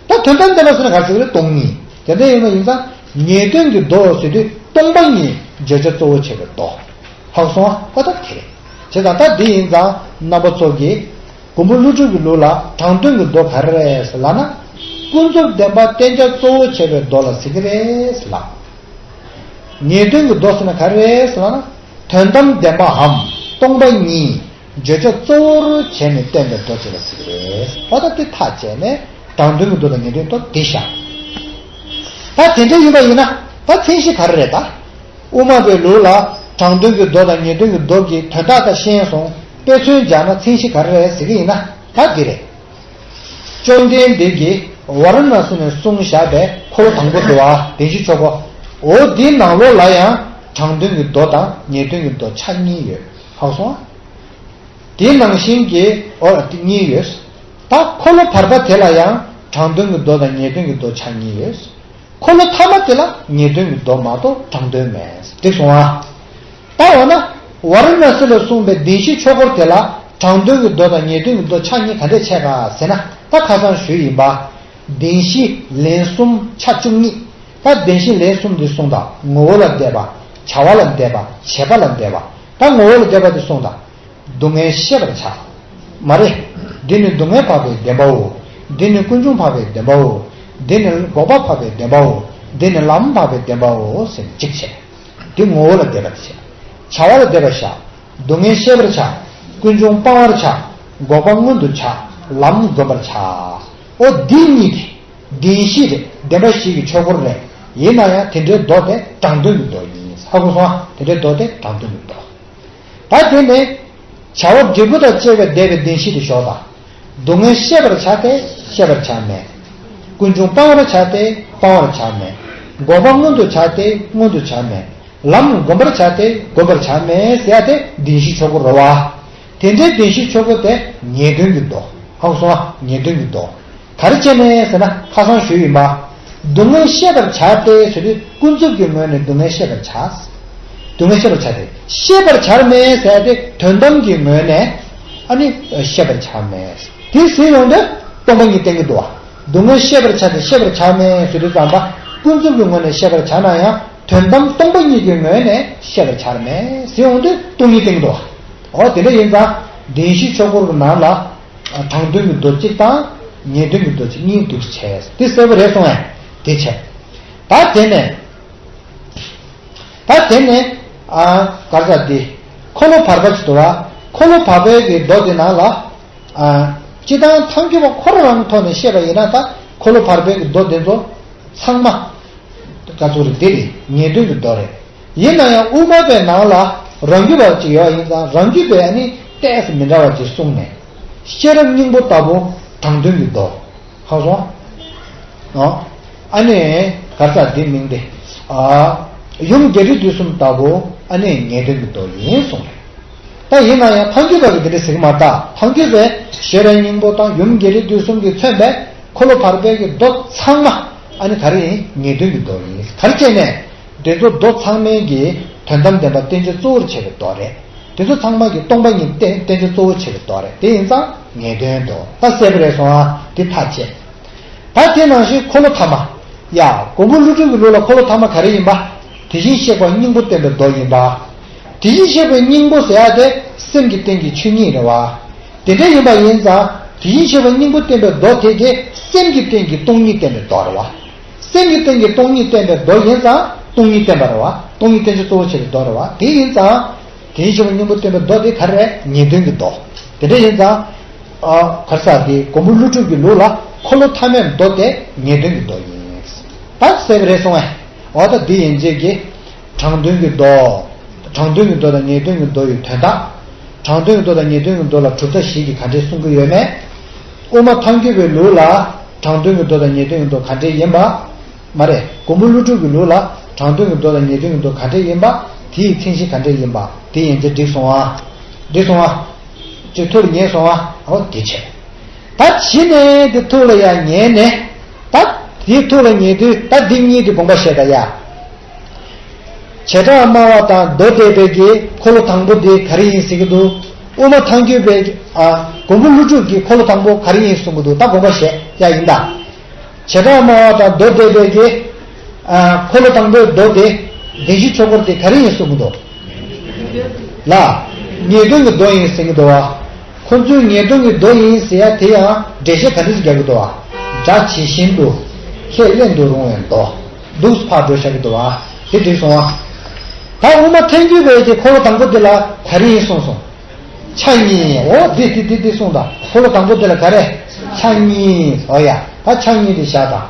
ད་དོན་དམ་བདེན་པ་ཟེར་ན་ག་རེ་ཟེར་གྱི་རེད། སྟོང་ཉིད། དེ་འདྲ་ཡིན་པ་ཡིན་ཙང་། ངེས་དོན་གྱི་མདོ་ཟེར་དུས་སྟོང་པ་ཉིད་བརྗོད་བྱ་གཙོ་བོར་བྱས་པའི་མདོ། ཧ་གོ་སོང་ཨ། ད་དེ་རེད། བྱས་ཙང་ད་འདི་ཡིན་ཙང་རྣམ་པ་ཚོ་གིས་མགོན་པོ་ཀླུ་སྒྲུབ་ཀྱི་ལུགས་ལ་དྲང་དོན་གྱི་མདོ་ག་རེ་རེད་ལབ་ན། ཀུན་རྫོབ་བདེན་པ་བསྟན་བྱ་གཙོ་བོར་བྱས་པའི་མདོ་ལ་ཟེར་གྱི་རེད་ལབ། ངེས་དོན་གྱི་མདོ་ཟེར་ན་ག་རེ་རེད་ལབ་ན། དོན་དམ་བདེན་པའམ་སྟོང་པ་ཉིད། བརྗོད་བྱ་གཙོ་བོར་བྱས་ནས་བསྟན་པའི་མདོ་ཅིག་ལ་ཟེར་གྱི་རེད། འོ་ད་དེ་ཐག་བཅད་ནས་དྲང་དོན་གྱི་མདོ་དང་ངེས་དོན་མདོ་དེ་བཞག་ད་དེ་འདྲ་ཡིན་པ་ཡིན་ན་ད་མཚན་གཞི་ག་རེ་རེད་ད། དབུ་མ་པའི་ལུགས་ལ་དྲང་དོན་གྱི་མདོ་དང་ངེས་དོན་གྱི་མདོ་གི་དོན་དག་ད་ཤེས་སོང་། དཔེ་མཚོན་སྦྱར་ན་མཚན་གཞི་ག་རེ་རེད་ཟེར་གྱི་ཡིན་ན་ད་འདི་རེད། བཅོམ་ལྡན་འདས་ཀྱིས་ཝཱ་ར་ཎ་སི་ནས་གསུངས་བཞག་པའི་འཁོར་ལོ་དང་པོ་དེ་བ་བདེན་བཞི་ཆོས་འཁོར། འོ་འདིའི་ནང་ལོགས་ལ་ཡང་དྲང་དོན་གྱི་མདོ་དང་ངེས་དོན་གྱི་མདོ་ཆ་གཉིས་ཡོད། ཧ་གོ་སོང་ཨ། དེའི་ནང་བཞིན་གྱི་འོ་དེ་གཉིས་ཡོད། ད་འཁོར་ལོ་བར་པ་དེ་ལ་ཡང་དྲང་དོན་གྱི་མདོ་དང་ངེས་དོན་གྱི་མདོ་ཆ་གཉིས་ཡོད། འཁོར་ལོ་ཐ་མ་དེ་ལ་ངེས་དོན་གྱི་མདོ་མ་གཏོགས་དྲང་དོན་མེད། འགྲིག་སོང་ཨ། ད་འོ་ན་ཝཱ་ར་ཎ་སི་ལ་གསུངས་པའི་བདེན་བཞིའི་ཆོས་འཁོར་དེ་ལ་དྲང་དོན་གྱི་མདོ་དང་ངེས་དོན་གྱི་མདོ་ཆ་གཉིས་ག་འདྲས་ཕྱེ་ག་ཟེར་ན་ད་ཁ་སང་ཞུས་ཡིན་པ། བདེན་བཞི་ལན་གསུམ་ཆ་བཅུ་གཉིས། ད་བདེན་བཞི་ལན་གསུམ་འདི་གསུངས་དང་ངོ་བོ་ལ་བསྡད་པ། བྱ་བ་ལ་བསྡད་པ། བྱེད་པ་ལ་བསྡད་པ། ད་ངོ་བོ་ལ་བསྡད་པ་འདི་གསུངས་དང་། སྡུག་བསྔལ་ཤེས་པར་བྱ། མ་རེད། འདི་ནི་སྡུག་བསྔལ་འཕགས་པའི་བདེན་པའོ། འདི་ནི་ཀུན་འབྱུང་འཕགས་པའི་བདེན་པའོ། འདི་ནི་འགོག་པ་འཕགས་པའི་བདེན་པའོ། འདི་ནི་ལམ་འཕགས་པའི་བདེན་པའོ་ཟེར་ནས་གཅིག་བྱས། འདི་ངོ་བོ་ལ་བསྡད་པ་དེ་བྱས། བྱ་བ་ལ་བསྡད་པར་བྱ། སྡུག་བསྔལ་ཤེས་པར་བྱ། ཀུན་འབྱུང་སྤང་བར་བྱ། འགོག་པ་མངོན་དུ་བྱ། ལམ་བསྒོམ་པར་བྱ། ཨོ་འདི་གཉིས་དེ་བདེན་བཞི་རེད། བདེན་པ་བཞི་གི་ཆོས་འཁོར་རེད། ཡིན་ན་ཡང་དེ་འདྲའི་མདོ་དེ་དྲང་དོན་གྱི་མདོ་ཡིན། ཧ་གོ་སོང་ཨ། དེ་འདྲའི་མདོ་དེ་དྲང་དོན་གྱི་མདོ། ད་དེ་ནས་བྱ་བ་འབྲས་བུ་དང་བཅས་པའི་འདས་པའི་བདེན་བཞི་དེ་ཞོག་དང་། སྡུག་བསྔལ་ཤེས་པར་བྱ་སྟེ་ཤེས་པར་བྱ་མེད། ཀུན་འབྱུང་སྤང་བར་བྱ་སྟེ་སྤང་བར་བྱ་མེད། འགོག་པ་མངོན་དུ་བྱ་སྟེ་མངོན་དུ་བྱ་མེད། ལམ་བསྒོམ་པར་བྱ་སྟེ་བསྒོམ་པར་བྱ་མེད་ཟེར་ཡ་དེ་བདེན་བཞིའི་ཆོས་འཁོར་རེད་བ། དེ་འདྲའི་བདེན་བཞིའི་ཆོས་འཁོར་དེ་ངེས་དོན་གྱི་མདོ། ཧ་གོ་སོང་ཨ། ངེས་དོན་གྱི་མདོ། ག་རེ་བྱས་ནས་ཟེར་ན་ཁ་སང་ཞུས་ཡིན་པ། སྡུག་བསྔལ་ཤེས་པར་བྱ་སྟེ་ཟེར་དུས་ཀུན་རྫོབ་ཀྱི་ངོས་ནས་སྡུག་བསྔལ་ཤེས་པར་བྱ། སྡུག་བསྔལ་ཤེས་པར་བྱ་སྟེ་ཤེས་པར་བྱར་མེད་ཟེར་ཏེ་དོན་དམ་གྱི་ངོས་ནས་ཨ་ནི་ཤེས་པར་བྱར་མེད། དེ་ཟེར་ཡོང་དུས་སྟོང་པ་ཉིད་བསྟན་གྱི་འདུག་བ། སྡུག་བསྔལ་ཤེས་པར་བྱ་སྟེ་ཤེས་པར་བྱར་མེད་ཟེར་དུས་ཙམ་པ་ཀུན་རྫོབ་ཀྱི་ངོས་ནས་ཤེས་པར་བྱ་ན་ཡང་དོན་དམ་སྟོང་པ་ཉིད་ཀྱི་ངོས་ནས་ཤེས་པར་བྱར་མེད་ཟེར་ཡོང་དུས་སྟོང་ཉིད་བསྟན་གྱི་འདུག་བ། འོ་དེ་འདྲ་ཡིན་ཙང་བདེན་བཞིའི་ཆོས་འཁོར་གྱི་ནང་ལ། དྲང་དོན་གྱི་མདོ་གཅིག་དང་ངེས་དོན་གྱི་མདོ་གཅིག་གཉིས་འདུག་བྱས་དེ་གསལ་པོ་རེད་སོང་ངས་དེ་བྱས། ད་དེ་ནས་ད་དེ་ནས་ཨ་གར་ས་དེ་འཁོར་ལོ་བར་པ་ཅིག་འདུག་བ། འཁོར་ལོ་བར་པའི་གི་མདོ་དེ་ནང་ལ་ཨ་སྤྱི་དང་ཐམས་ཅད་པ་ཁོ་རང་རང་ཐོག་ནས་བཤད་པ་ཡིན་ན་ད་འཁོར་ལོ་བར་པའི་གི་མདོ་དེ་ཚོ་ཚང་མ། ག་ཚོད་རེད་འདི་རེད་ངེས་དོན་གྱི་མདོ་རེད། ཡིན་ན་ཡང་དབུ་མ་པའི་ནང་ལ་རང་རྒྱུད་པ་ཅིག་ཡོད་ཡིན་ཙང་རང་རྒྱུད་པའི་ཨ་ནི་ཏོག་ཙམ་མི་འདྲ་བ་ཅིག་གསུངས་ནས། ཤེས་རབ་སྙིང་པོ་ལྟ་བུ་དྲང་དོན་གྱི་མདོ། ཧ་སོང་། ཨ་ནི་གར་ས་འདི་མིང་དེ། ཡུམ་རྒྱས་འབྲིང་བསྡུས་གསུམ་ལྟ་བུ་ཨ་ནི་ངེས་དོན་གྱི་མདོ་ཡིན་གསུངས་རེད། ད་ཡིན་ན་ཡང་ཐལ་འགྱུར་བ་གི་དེ་འདྲ་ཟེར་གི་མ་རེད། ད་ཐལ་འགྱུར་བས་ཤེས་རབ་སྙིང་པོ་དང་ཡུམ་རྒྱས་འབྲིང་བསྡུས་གསུམ་གྱིས་མཚོན་པའི་འཁོར་ལོ་བར་པའི་གི་མདོ་ཚང་མ་ཨ་ནི་ག་རེ་ཡིན་ངེས་དོན་གྱི་མདོ་ཡིན། ག་རེ་བྱས་ནས་དེ་ཚོ་མདོ་ཚང་མའི་གི་དོན་དམ་བདེན་པ་བསྟན་བྱ་གཙོ་བོར་བྱས་པའི་མདོ་རེད། དེ་ཚོ་ཚང་མ་གི་སྟོང་པ་ཉིད་བསྟན་བསྟན་བྱ་གཙོ་བོར་བྱས་པའི་མདོ་རེད། དེ་ཡིན་ཙང་ངེས་དོན་མདོ་ད་གསལ་པོ་རེད་སོང་ཨ། དེ་ཐག་བཅད། ད་དེ་ནང་བཞིན་འཁོར་ལོ་ཐ་མ། ཡ། མགོན་པོ་ཀླུ་སྒྲུབ་ཀྱི་ལུགས་ལ་འཁོར་ལོ་ཐ་མ་ག་རེ་ཡིན་པ། དེ་བཞིན་གཤེགས་པ་སྙིང་པོ་བསྟན་པའི་མདོ་ཡིན་པ། དེ་བཞིན་གཤེགས་པའི་སྙིང་པོ་ཟེར་ཡ་དེ་སེམས་ཀྱི་སྟེང་གི་ཆོས་ཉིད་རེད་བ། དེ་འདྲ་ཡིན་པ་ཡིན་ཙང་དེ་བཞིན་གཤེགས་པ་སྙིང་པོ་བསྟན་པའི་མདོ་དེ་གའི་སེམས་ཀྱི་སྟེང་གི་སྟོང་ཉིད་བསྟན་པའི་མདོ་རེད་བ། སེམས་ཀྱི་སྟེང་གི་སྟོང་ཉིད་བསྟན་པའི་མདོ་ཡིན་ཙང་སྟོང་ཉིད་བསྟན་པ་རེད་བ། སྟོང་ཉིད་བསྟན་བྱ་གཙོ་བོ་བྱས་པའི་མདོ་རེད་བ། དེ་ཡིན་ཙང་། དེ་བཞིན་གཤེགས་པ་སྙིང་པོ་བསྟན་པའི་མདོ་དེ་ག་རེ་རེད། ངེས་དོན་གྱི་མདོ། དེ་འདྲ་ཡིན་ཙང་། ཨ། གར་ས་དེ་མགོན་པོ་ཀླུ་སྒྲུབ་ཀྱི་ལུགས་ལ་འཁོར་ལོ་ཐ་མའི་མདོ་དེ་ངེས་དོན་གྱི་མདོ་ཡིན། ད་གསལ་པོ་རེད་སོང་ངས། འོ་ད་འདི་ཡན་ཆད་ཀྱི་དྲང་དོན་གྱི་མདོ། དྲང་དོན་གྱི་མདོ་དང་ངེས་དོན་གྱི་མདོ་ཡི་དོན་དག་དྲང་དོན་གྱི་མདོ་དང་ངེས་དོན་གྱི་མདོ་ལ་གྲུབ་མཐའ་བཞི་གིས་ག་འདྲས་གསུང་གི་ཡོད་མེད། དབུ་མ་ཐལ་འགྱུར་བའི་ལུགས་ལ་དྲང་དོན་གྱི་མདོ་དང་ངེས་དོན་གྱི་མདོ་ག་འདྲས་ཡིན་པ། མ་རེད། མགོན་པོ་ཀླུ་སྒྲུབ་ཀྱི་ལུགས་ལ་དྲང་དོན་གྱི་མདོ་དང་ངེས་དོན་གྱི་མདོ་ག་འདྲས་ཡིན་པ། དེའི་མཚན་གཞི་ག་འདྲས་ཡིན་པ། དེ་ཡན་ཆད་འགྲིག་སོང་ཨ། འགྲིག་སོང་ཨ། ཅིག་ཐུགས་ལ་ཉེ་སོང་ཨ། འོ་དེ་བྱས། ད་གཞི་ནས་དེ་ཐུགས་ལ་ཡང་ཉེ་ནས། ད་དེ་ཐུགས་ལ་ཉེ་དུས་ད་འདི་གཉིས་དེ་དགོངས་པ་བཞེས་ད་ཡ། བྱེ་བྲག་སྨྲ་བ་དང་མདོ་སྡེ་པའི་གི་འཁོར་ལོ་དང་པོ་དེ་ག་རེ་ཡིན་ཟེར་གྱི་འདུག་དབུ་མ་ཐལ་འགྱུར་བའི་ཨ། མགོན་པོ་ཀླུ་སྒྲུབ་ཀྱི་འཁོར་ལོ་དང་པོ་ག་རེ་ཡིན་གསུང་གི་འདུག་ད་དགོངས་པ་བཞེས་ཡ་ཡིན་ད། བྱེ་བྲག་སྨྲ་བ་དང་མདོ་སྡེ་པའི་གི་ཨ། འཁོར་ལོ་དང་པོའི་མདོ་དེ་བདེན་བཞིའི་ཆོས་འཁོར་དེ་ག་རེ་ཡིན་གསུང་གི་འདུག་ལ། ངེས་དོན་གྱི་མདོ་ཡིན་ཟེར་གྱི་འདུག་བ། ཁོ་ཚོས་ངེས་དོན་གྱི་མདོ་ཡིན་ཟེར་ཡ་དེ་ཡང་འགྲེལ་བཤད་ག་འདྲ་ཞིག་རྒྱག་གི་འདུག་བ། སྒྲ་ཇི་བཞིན་དུ་ཁས་ལེན་དུ་རུང་བའི་མདོ་འདུག་ཕར་འགྲོ་བཞག་གི་འདུག་བ། དེ་འགྲིག་སོང་བ། ད་དབུ་མ་ཐལ་འགྱུར་བའི་གི་འཁོར་ལོ་དང་པོ་དེ་ལ་ག་རེ་ཡིན་གསུངས་སོང་། ཆ་གཉིས། འོ་འདི་འདི་འདི་འདི་གསུངས་དང་། འཁོར་ལོ་དང་པོ་དེ་ལ་ག་རེ། ཆ་གཉིས། འོ་ཡ། ད་ཆ་གཉིས་དེ་བཞག་དང་།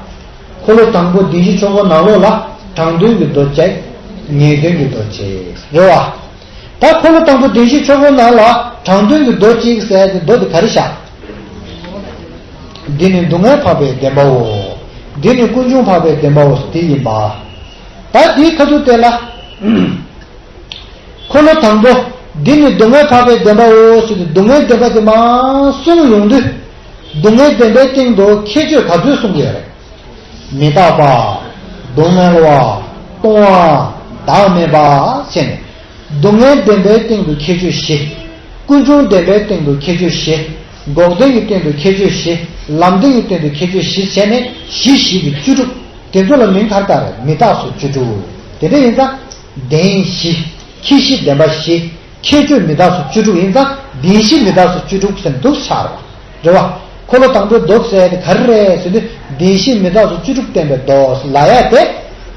འཁོར་ལོ་དང་པོ་བདེན་བཞིའི་ཆོས་འཁོར་ནང་ལོགས་ལ་དྲང་དོན་གྱི་མདོ་གཅིག་ངེས་དོན་གྱི་མདོ་གཅིག་རེད་བ། ད་འཁོར་ལོ་དང་པོ་བདེན་བཞིའི་ཆོས་འཁོར་ནང་ལ་དྲང་དོན་གྱི་མདོ་གཅིག་ཟེར་ཏེ་མདོ་དེ་ག་རེ་བཞག་འདི་ནི་སྡུག་བསྔལ་འཕགས་པའི་བདེན་པའོ། འདི་ནི་ཀུན་འབྱུང་འཕགས་པའི་བདེན་པའོ། དེ་ཡིན་པ། ད་འདིའི་ཁ་ཐུག་དེ་ལ། འཁོར་ལོ་དང་པོ། འདི་ནི་སྡུག་བསྔལ་འཕགས་པའི་བདེན་པའོ་ཟེར་ཏེ་སྡུག་བསྔལ་བདེན་པ་དེ་མར་གསུངས་ཡོང་དུས། སྡུག་བསྔལ་བདེན་པའི་སྟེང་དུ་ཁྱད་ཆོས་ག་ཚོད་གསུངས་ཀྱི་ཡོད་རེད། མི་རྟག་པ། སྡུག་བསྔལ་བ། ལྟུང་བ། བདག་མེད་པ་བྱས་ནས། སྡུག་བསྔལ་བདེན་པའི་སྟེང་དུ་ཁྱད་ཆོས་བཞི། ཀུན་འབྱུང་བདེན་པའི་སྟེང་དུ་ཁྱད་ཆོས་བཞི། འགོག་བདེན་གྱི་སྟེང་དུ་ཁྱད་ཆོས་བཞི། ལམ་བདེན་གྱི་སྟེང་དུ་ཁྱད་ཆོས་བཞི་བྱས་ནས་བཞི་བཞི་གི་བཅུ་དྲུག་དེ་ཚོ་ལ་མིང་ག་རེ་བཏགས་རེད། མི་རྟག་སོགས་བཅུ་དྲུག་དེ་འདྲ་ཡིན་ཙང་། བདེན་བཞི། ཁྱད་གཞི་བདེན་པ་བཞི། ཁྱད་ཆོས་མི་རྟག་སོགས་བཅུ་དྲུག་ཡིན་ཙང་བདེན་བཞི་མི་རྟག་སོགས་བཅུ་དྲུག་ཟེར་འདུག་ཆགས་རེད་བ། འཁོར་ལོ་དང་པོའི་མདོ་ཟེར་དེ་ག་རེ་རེད་ཟེར་དུས་བདེན་བཞི་མི་རྟག་སོགས་བཅུ་དྲུག་བསྟན་པའི་མདོ་ལབ་ཡ་དེ།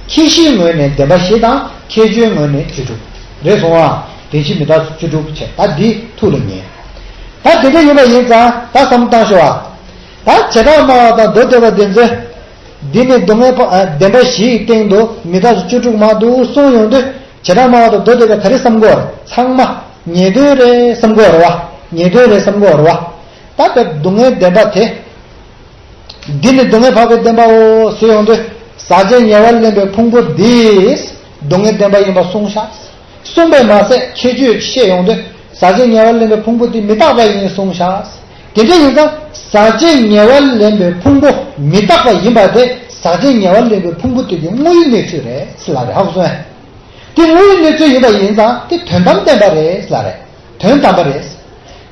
ཁྱད་གཞིའི་ངོས་ནས་བདེན་པ་བཞི་དང་ཁྱད་ཆོས་ངོས་ནས་བཅུ་དྲུག་རེད་སོང་བ། བདེན་བཞི་མི་རྟག་སོགས་བཅུ་དྲུག་བྱས། ད་འདི་ཐུགས་ལ་ངེས། ད་དེ་འདྲ་ཡིན་པ་ཡིན་ཙང་ད་བསམ་བློ་བཏང་ཤོག་ཨ། ད་བྱེ་བྲག་སྨྲ་བ་དང་མདོ་སྡེ་པ་འདི་ཚོས། འདི་ནི་སྡུག་བསྔལ་འཕགས་ཨ་བདེན་པ་བཞི་ཡི་སྟེང་དུ་མི་རྟག་སོགས་བཅུ་དྲུག་མར་འདུག་གསུངས་ཡོང་དུས། བྱེ་བྲག་སྨྲ་བ་དང་མདོ་སྡེ་པ་ག་རེ་བསམ་གྱི་ཡོད་རེད། ཚང་མ་ངེས་དོན་རེད་བསམ་གྱི་ཡོད་རེད་བ། ངེས་དོན་རེད་བསམ་གྱི་ཡོད་རེད་བ། ད་ལྟ་སྡུག་བསྔལ་བདེན་པ་དེ། འདི་ནི་སྡུག་བསྔལ་འཕགས་པའི་བདེན་པའོ་ཟེར་ཡོང་དུས། ཟག་བཅས་ཉེ་བར་ལེན་པའི་ཕུང་པོ་འདིས་སྡུག་བསྔལ་བདེན་པ་ཡིན་པ་གསུངས་ཤག་གསུངས་པས་མ་ཟད་ཁྱད་ཆོས་བཤད་ཡོང་དུས། ཟག་བཅས་ཉེ་བར་ལེན་པའི་ཕུང་པོ་འདི་མི་རྟག་པ་ཡིན་གསུངས་ཤག་དེ་འདྲ་ཡིན་ཙང་ཟག་བཅས་ཉེ་བར་ལེན་པའི་ཕུང་པོ་མི་རྟག་པ་ཡིན་པ་དེ་ཟག་བཅས་ཉེ་བར་ལེན་པའི་ཕུང་པོ་དེ་གི་དངོས་ཡོད་གནས་ཚུལ་རེད་ཟེར་ལབ་རེད། ཧ་གོ་སོང་ངས། དེ་དངོས་ཡོད་གནས་ཚུལ་ཡིན་པ་ཡིན་ཙང་དེ་དོན་དམ་བདེན་པ་རེད་ཟེར་ལབ་རེད། དོན་དམ་པ་རེད།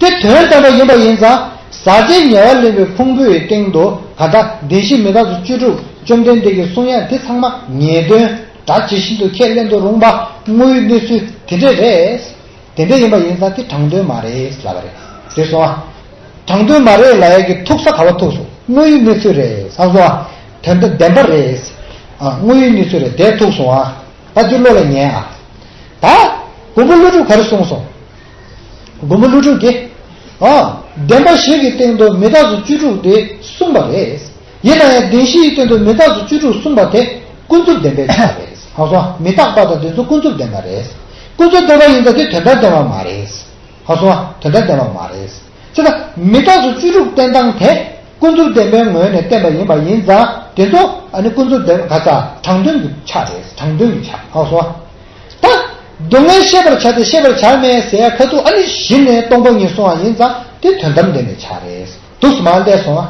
དེ་དོན་དམ་པ་ཡིན་པ་ཡིན་ཙང་ཟག་བཅས་ཉེ་བར་ལེན་པའི་ཕུང་པོའི་སྟེང་དུ་ག་ད་བདེན་བཞི་མི་རྟག་སོགས་བཅུ་དྲུག་བཅོམ་ལྡན་འདས་ཀྱིས་གསུང་ཡ་དེ་ཚང་མ་ངེས་དོན་སྒྲ་ཇི་བཞིན་དུ་ཁས་ལེན་དུ་རུང་བ་དངོས་ཡོད་གནས་ཚུལ་དེ་འདྲ་རེད། དེ་འདྲ་ཡིན་པ་ཡིན་ཙང་དེ་དྲང་དོན་མ་རེད་ལབ་པ་རེད། དེ་སོང་ཨ། དྲང་དོན་མ་རེད་ལབ་ཡ་གི་ཐུག་ས་ག་བ་ཐུག་སོང་། དངོས་ཡོད་གནས་ཚུལ་རེད་ཟེར་སོང་ཨ། དོན་དམ་བདེན་པ་རེད། ཨ་དངོས་ཡོད་གནས་ཚུལ་རེད་དེ་ཐུག་སོང་ཨ། ད་འདི་བློ་ལ་ངེས་ཨ། ད་མགོན་པོ་ཀླུ་སྒྲུབ་ག་རེ་གསུངས་སོང་། མགོན་པོ་ཀླུ་སྒྲུབ་ཀྱིས། ཨ། བདེན་པ་བཞི་གི་སྟེང་དུ་མི་རྟག་སོགས་བཅུ་དྲུག་དེ་གསུངས་པ་རེད། ཡིན་ན་ཡང་བདེན་བཞིའི་སྟེང་དུ་མི་རྟག་སོགས་བཅུ་དྲུག་གསུངས་པ་དེ་ཀུན་རྫོབ་བདེན་པའི་ཆ་རེད། ཧ་གོ་སོང་། མི་རྟག་པ་དང་དེ་ཚོ་ཀུན་རྫོབ་བདེན་པ་རེད། ཀུན་རྫོབ་བདེན་པ་ཡིན་ཙང་དེ་དོན་དམ་བདེན་པ་མ་རེད། ཧ་གོ་སོང་། དོན་དམ་བདེན་པ་མ་རེད། ཅེས་དང་མི་རྟག་སོགས་བཅུ་དྲུག་བསྟན་སྟངས་དེ་ཀུན་རྫོབ་བདེན་པའི་ངོས་ནས་བསྟན་པ་ཡིན་པ་ཡིན་ཙང་དེ་ཚོ་ཨ་ནི་ཀུན་རྫོབ་བདེན་ག་ཚ་དྲང་དོན་གྱི་ཆ་རེད། དྲང་དོན་གྱི་ཆ། ཧ་གོ་སོང་། ད། སྡུག་བསྔལ་ཤེས་པར་བྱ་སྟེ་ཤེས་པར་བྱ་མེད་ཟེར་ཡ་ཁ་ཐུག་ཨ་ནི་གཞི་ནས་སྟོང་པ་ཉིད་གསུང་བ་ཡིན་ཙང་དེ་དོན་དམ་བདེན་པའི་ཆ་རེད། འདུག་སེ་མར་བསྡད་སོང་ཨ།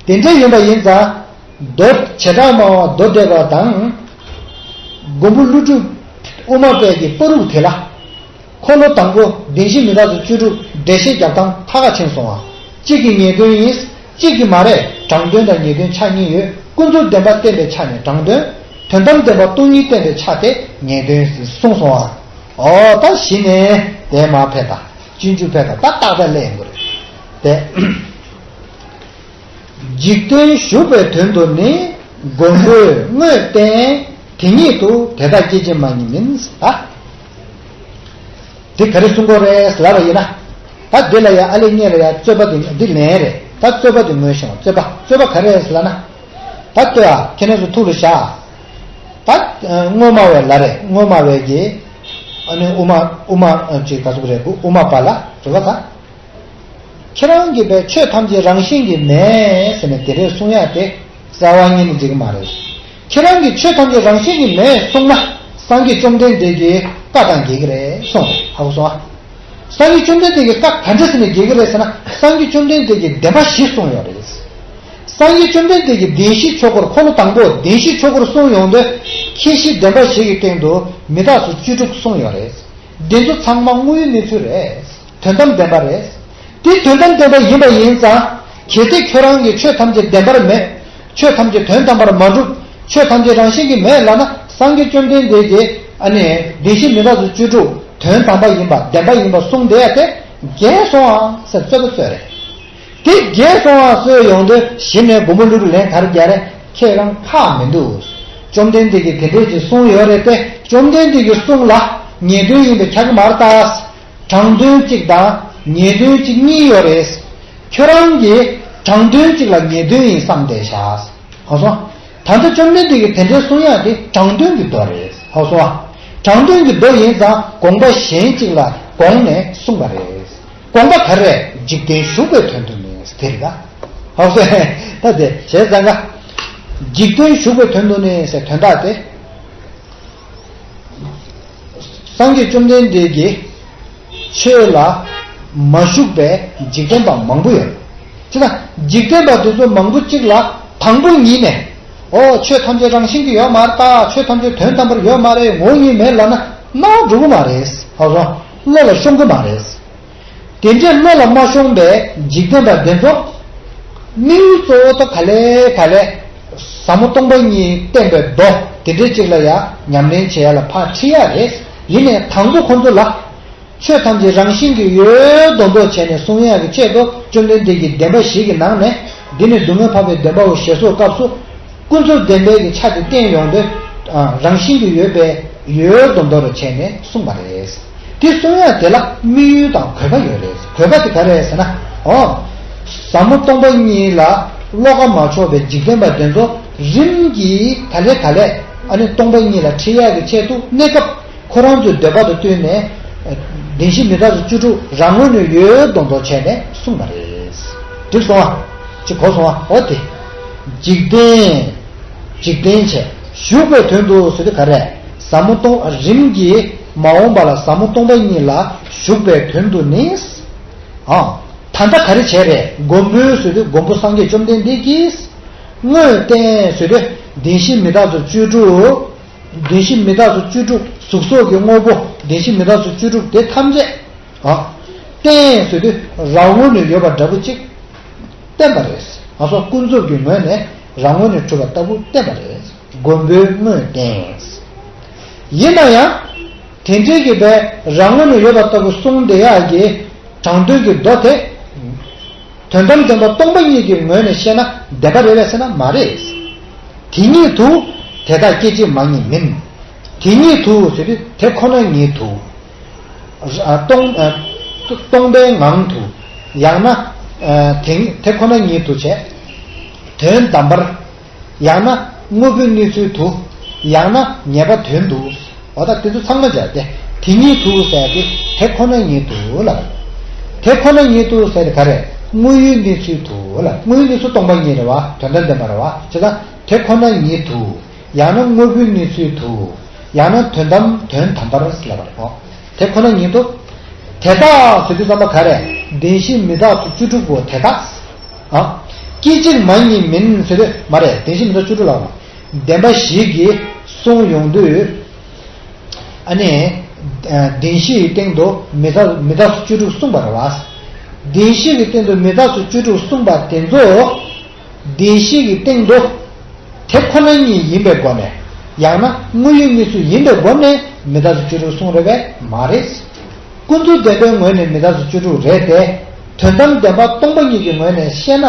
དེ་འདྲ་ཡིན་པ་ཡིན་ཙང་། མདོ་བྱེ་བྲག་སྨྲ་བ་མདོ་སྡེ་པ་དང་། མགོན་པོ་ཀླུ་སྒྲུབ་དབུ་མ་པའི་གི་པ་རུ་དེ་ལ། འཁོར་ལོ་དང་པོ་བདེན་བཞི་མི་རྟག་སོགས་བཅུ་དྲུག་འགྲེལ་བཤད་རྒྱབ་སྟངས་ཁ་ཁ་ཕྱིན་སོང་ཨ། གཅིག་གིས་ངེས་དོན་ཡིན། གཅིག་གིས་མ་རེད། དྲང་དོན་དང་ངེས་དོན་ཆ་གཉིས་ཡོད། ཀུན་རྫོབ་བདེན་པ་བསྟན་པའི་ཆ་ནས་དྲང་དོན། དོན་དམ་བདེན་པ་སྟོང་ཉིད་བསྟན་པའི་ཆ་དེ་ངེས་དོན་ཟེར་གསུངས་སོང་ཨ། འོ་ད་གཞི་ནས་དེ་མར་ཕེབས་དང་། སྤྱོད་འཇུག་ཕེབས་དང་། ད་ཏག་ཏག་སླེབས་ཡོང་གི་རེད། དེ། འཇིག་རྟེན་ཞུགས་པའི་དོན་དུ་ནི། མགོན་པོས་དངོས་བསྟན་དེ་ཉིད་དུ། དེ་དག་སྐྱེ་མཆེད་མ་ཉིད་མིན། ད། དེ་ག་རེ་གསུང་གི་ཡོད་རེད་ལབ་པ་ཡིན་ན། ད་འདི་ལ་ཡ་ཨ་ལེ་སྔོན་ལ་ཡ་རྩོད་པ་དེ་འདི་ལན་རེད། ད་རྩོད་པ་དེ་ངོས་བཞིན་རྩོད་པ་རྩོད་པ་ག་རེ་རེད་ལབ་ན། ད་ལྟོས་ཨ། ཁྱེད་རྣམ་ཚོ་ཐུགས་ལ་བཞག་ད་སྔོན་མ་བས་ལ་རེད། སྔོན་མ་བས་ཀྱི་ཨ་ནི་དབུ་མ་དབུ་མ་ཅིག་ག་ཚོད་རེད་གོ། དབུ་མ་པ་ལ་རེད་བ་ད། ཁྱེད་རང་གིས་པའི་ཆོས་ཐམས་ཅད་རང་བཞིན་གྱིས་མེད་ཟེར་ནས་དེ་འདྲས་གསུང་ཡ་དེ་རྩ་བ་ཉིད་ནས་འགྲིག་གི་མ་རེད། ཁྱེད་རང་གིས་ཆོས་ཐམས་ཅད་རང་བཞིན་གྱིས་མེད་གསུངས་ན་སངས་རྒྱས་བཅོམ་ལྡན་འདས་ཀྱི་བཀའ་དང་འགལ་གྱི་རེད་གསུངས་རེད། ཧ་གོ་སོང་ཨ། སངས་རྒྱས་བཅོམ་ལྡན་འདས་ཀྱི་བཀའ་ག་འདྲ་ཟེར་ནས་འགལ་གྱི་རེད་ཟེར་ན། སངས་རྒྱས་བཅོམ་ལྡན་འདས་ཀྱིས་བདེན་པ་བཞི་གསུངས་ཡོད་རེད། སངས་རྒྱས་བཅོམ་ལྡན་འདས་ཀྱིས་བདེན་བཞིའི་ཆོས་འཁོར། འཁོར་ལོ་དང་པོ་བདེན་བཞིའི་ཆོས་འཁོར་གསུངས་ཡོང་དུས། ཁྱད་གཞི་བདེན་པ་བཞི་གི་སྟེང་དུ་མི་རྟག་སོགས་བཅུ་དྲུག་གསུངས་ཡོད་རེད། འདི་ཚོ་ཚང་མ་དངོས་ཡོད་གནས་ཚུལ་རེད། དོན་དམ་བདེན་པ་རེད། དེ་དོན་དམ་བདེན་པ་ཡིན་པ་ཡིན་ཙང་། གལ་ཏེ་ཁྱོད་རང་གིས་ཆོས་ཐམས་ཅད་བདེན་པར་མེད། ཆོས་ཐམས་ཅད་དོན་དམ་པར་མ་གྲུབ། ཆོས་ཐམས་ཅད་རང་བཞིན་གྱིས་མེད་ལབ་ན། སངས་རྒྱས་བཅོམ་ལྡན་འདས་ཀྱིས་ཨ་ནི་བདེན་བཞི་མི་རྟག་སོགས་བཅུ་དྲུག་དོན་དམ་པ་ཡིན་པ་བདེན་པ་ཡིན་པ་གསུངས་བསྡད་ཡ་དེ་འགལ་སོང་ཨ་ཟེར་རྩོད་པ་རྩོད་རེད། དེ་འགལ་སོང་བ་སོགས་ཡོང་དུས་གཞི་ནས་མགོན་པོ་ཀླུ་སྒྲུབ་ལན་ག་རེ་རྒྱག་རེད། ཁྱེད་རང་ཁག་མི་འདུག་བཅོམ་ལྡན་འདས་ཀྱིས་དེ་འདྲས་ཅིག་གསུངས་ཡོད་རེད་དེ། བཅོམ་ལྡན་འདས་ཀྱི་གསུང་ལ་ངེས་དོན་ཡིན་པའི་ཆ་གི་མ་རེད་ད། དྲང་དོན་གཅིག་དང་ ངེས་དོན་གཅིག་གཉིས་ཡོད་རེད། ཁྱོད་རང་གིས་དྲང་དོན་གཅིག་ལ་ངེས་དོན་ཡིན་བསམ་བསྡད་བཞག་ཧ་སོང་། ད་ལྟ་བཅོམ་ལྡན་འདས་ཀྱིས་དེ་འདྲའི་གསུང་ཡག་དེ་དྲང་དོན་གྱི་མདོ་རེད་ཧ་སོང་། དྲང་དོན་གྱི་མདོ་ཡིན་ཙང་དགོངས་པ་གཞན་གཅིག་ལ་དགོངས་ནས་གསུངས་པ་རེད། དགོངས་པ་ག་རེ། འཇིག་རྟེན་ཞུགས་པའི་དོན་དུ་ནི་དེ་རེད་ད། ཧ་སོང་། ད་དེ་བྱས་ཙང་ཀ་འཇིག་རྟེན་ཞུགས་པའི་དོན་དུ་ནི་ཟེར་དོན་དག་དེ། སངས་རྒྱས་བཅོམ་ལྡན་འདས་ཀྱི་ཆོས་ལ་མ་ཞུགས་པའི་འཇིག་རྟེན་པ་མང་པོ་ཡོད། ཅི་ལ་འཇིག་རྟེན་པ་དེ་ཚོ་མང་པོ་གཅིག་ལ་དང་པོ་ཉིད་ནས་ཨོ་ཆོས་ཐམས་ཅད་རང་བཞིན་གྱིས་ཡོད་མ་རེད་ད། ཆོས་ཐམས་ཅད་དོན་དམ་པར་ཡོད་མ་རེད། ངོ་བོ་ཉིད་མེད་ལབ་ན་སྣང་བ་འགྲོ་གི་མ་རེད། ཧ་སོང་། བློ་ལ་ཤོང་གི་མ་རེད། དེ་འདྲའི་བློ་ལ་མ་ཤོང་པའི་འཇིག་རྟེན་པ་དེ་ཚོ། དམིགས་ཡུལ་གཙོ་བོ་དེ་ག་ལེ་ག་ལེ། ཟབ་མོ་སྟོང་པ་ཉིད་བསྟན་པའི་མདོ་དེ་འདྲའི་ཅིག་ལ་ཡང་ཉམས་ལེན་བྱེད་ཡ་ལ་ཕར་ཁྲིད་ཡ་རེད། ཡིན་ནའི་དང་པོ་ཁོ་ཚོ་ལ། ཆོས་ཐམས་ཅད་རང་བཞིན་གྱིས་ཡོད་མདོག་མདོག་བྱས་ནས་གསུང་ཡ་གི་ཆེད་དུ་བཅོམ་ལྡན་འདས་ཀྱིས་བདེན་པ་བཞི་གི་ནང་ནས། འདི་ནི་སྡུག་བསྔལ་འཕགས་པའི་བདེན་པའོ་ཞེས་སོགས་སྐབས་སུ། ཀུན་རྫོབ་བདེན་པའི་གི་ཆ་དེ་བསྟན་ཡོང་དུས། ཨ། རང་བཞིན་གྱིས་ཡོད་པའི་ཡོད་མདོག་མདོག་རུ་བྱས་ནས་གསུངས་པ་རེད། དེ་གསུང་ཡ་དེ་ལ་དམིགས་ཡུལ་དང་དགོས་པ་ཡོད་རེད། དགོས་པ་དེ་ག་རེ་རེད་ཟེར་ན། ཨོ། ཟབ་མོ་སྟོང་པ་ཉིད་ལ་བློ་ཁ་མ་ཕྱོགས་པའི་འཇིག་རྟེན་པ་དེ་ཚོ་རིམ་གྱིས་ག་ལེ་ག་ལེ་ཨ་ནི་སྟོང་པ་ཉིད་ལ་ཁྲིད་ཡ་གི་ཆེད་དུ་གནས་སྐབས་ཁོ་རང་ཚོའི་འདོད་པ་དང་བསྟུན་ནས། བདེན་བཞི་མི་རྟག་སོགས་བཅུ་དྲུག་རང་ངོས་ནས་ཡོད་མདོག་མདོག་བྱས་ནས་གསུངས་པ་རེད། འགྲིག་སོང་ཨ། ཅིག་གོ་སོང་ཨ། འོ་དེ། འཇིག་རྟེན། འཇིག་རྟེན་བྱས། ཞུགས་པའི་དོན་དུ་ཟེར་དུས་ག་རེ། ཟབ་མོ་སྟོང་རིམ་གྱིས་མ་འོངས་པ་ལ་ཟབ་མོ་སྟོང་པ་ཉིད་ལ་ཞུགས་པའི་དོན་དུ་ནི། ཨ། ད་ལྟ་ག་རེ་བྱས་རེད། མགོན་པོའི་ཟེར་དུས་མགོན་པོ་སངས་རྒྱས་བཅོམ་ལྡན་འདས་ཀྱིས། དངོས་བསྟན་ཟེར་དུས་བདེན་བཞི་མི་རྟག་སོགས་བཅུ་དྲུག་བདེན་བཞི་མི་རྟག་སོགས་བཅུ་དྲུག་གཟུགས་སོགས་ཀྱི་དངོས་པོ་བདེན་བཞི་མི་རྟག་སོགས་བཅུ་དྲུག་དེ་ཐམས་ཅད། ཨ། བསྟན་ཟེར་དུས་རང་ངོས་ནས་ཡོད་པ་འདྲ་པོ་ཅིག་བསྟན་པ་རེད། ང་ཚོ་ཀུན་རྫོབ་ཀྱི་ངོས་ནས་རང་ངོས་ནས་གྲུབ་པ་ལྟ་བུ་བསྟན་པ་རེད། མགོན་པོའི་དངོས་བསྟན། ཡིན་ན་ཡང་། དེ་འདྲའི་གི་བས་རང་ངོས་ནས་ཡོད་པ་ལྟ་བུ་གསུངས་བསྡད་ཡག་གི་དྲང་དོན་གྱི་མདོ་དེ། དོན་དམ་བདེན་པ་སྟོང་པ་ཉིད་ཀྱི་ངོས་ནས་བཤད་ན་བདེན་པ་རེད་པས་ཟེར་ན་མ་རེད། དེ་ཉིད་དུ། དེ་དག་སྐད་ཅིག་མ་ཉིད་མིན། དེ་ཉིད་དུ་ཟེར་དུས་དེ་ཁོ་ན་ཉིད་དུ། ཨ། སྟོང་། ཨ། སྟོང་པའི་ངང་དུ། ཡང་ན། ཨ། དེ་དེ་ཁོ་ན་ཉིད་དུ་བྱས། དོན་དམ་པར། ཡང་ན་དངོས་པོའི་གནས་ཚུལ་དུ། ཡང་ན་ངེས་པ་དོན་དུ། འོ་ད་དེ་ཚོ་ཚང་མ་སྦྱར་ཏེ། དེ་ཉིད་དུ་ཟེར་ཏེ་དེ་ཁོ་ན་ཉིད་དུ་ལབ། དེ་ཁོ་ན་ཉིད་དུ་ཟེར་ཏེ་ག་རེ། དངོས་ཡུལ་གནས་ཚུལ་དུ་ལབ། དངོས་ཡུལ་གནས་ཚུལ་སྟོང་པ་ཉིད་རེད་བ། དོན་དམ་བདེན་པ་རེད་བ། བྱས་ཙང་དེ་ཁོ་ན་ཉིད་དུ། ཡང་ན་དངོས་པོའི་གནས་ཚུལ་དུ། ཡང་ན་དོན་དམ་དོན་དམ་པར་ལབ་པ་རེད། འོ། དེ་ཁོ་ན་ཉིད་དུ། དེ་དག་ཟེར་དུས་ཙམ་པ་ག་རེ། བདེན་བཞི་མི་རྟག་སོགས་བཅུ་དྲུག་པོ་དེ་དག་ཨ། སྐད་ཅིག་མ་ཉིད་མིན་ཟེར་དུས་མ་རེད། བདེན་བཞི་མི་རྟག་བཅུ་དྲུག་ལ་བདེན་པ་བཞི་གིས་གསུངས་ཡོང་དུས། ཨ་ནི། བདེན་བཞི་ཡི་སྟེང་དུ་མི་རྟག་མི་རྟག་སོགས་བཅུ་དྲུག་གསུངས་པ་རེད་བ། བདེན་བཞི་གི་སྟེང་དུ་མི་རྟག་སོགས་བཅུ་དྲུག་གསུངས་པ་དེ་ཚོ། བདེན་བཞི་གི་སྟེང་དུ། དེ་ཁོ་ན་ཉིད་ཡིན་པའི་སྒོ་ནས། ཡང་ན་དངོས་ཡུལ་གནས་ཚུལ་ཡིན་པའི་སྒོ་ནས་མི་རྟག་སོགས་བཅུ་དྲུག་གསུངས་རེད་པས་མ་རེད། ཀུན་རྫོབ་བདེན་པའི་ངོས་ནས་མི་རྟག་སོགས་བཅུ་དྲུག་རེད་དེ། དོན་དམ་བདེན་པ་སྟོང་པ་ཉིད་ཀྱི་ངོས་ནས་བཤད་ན་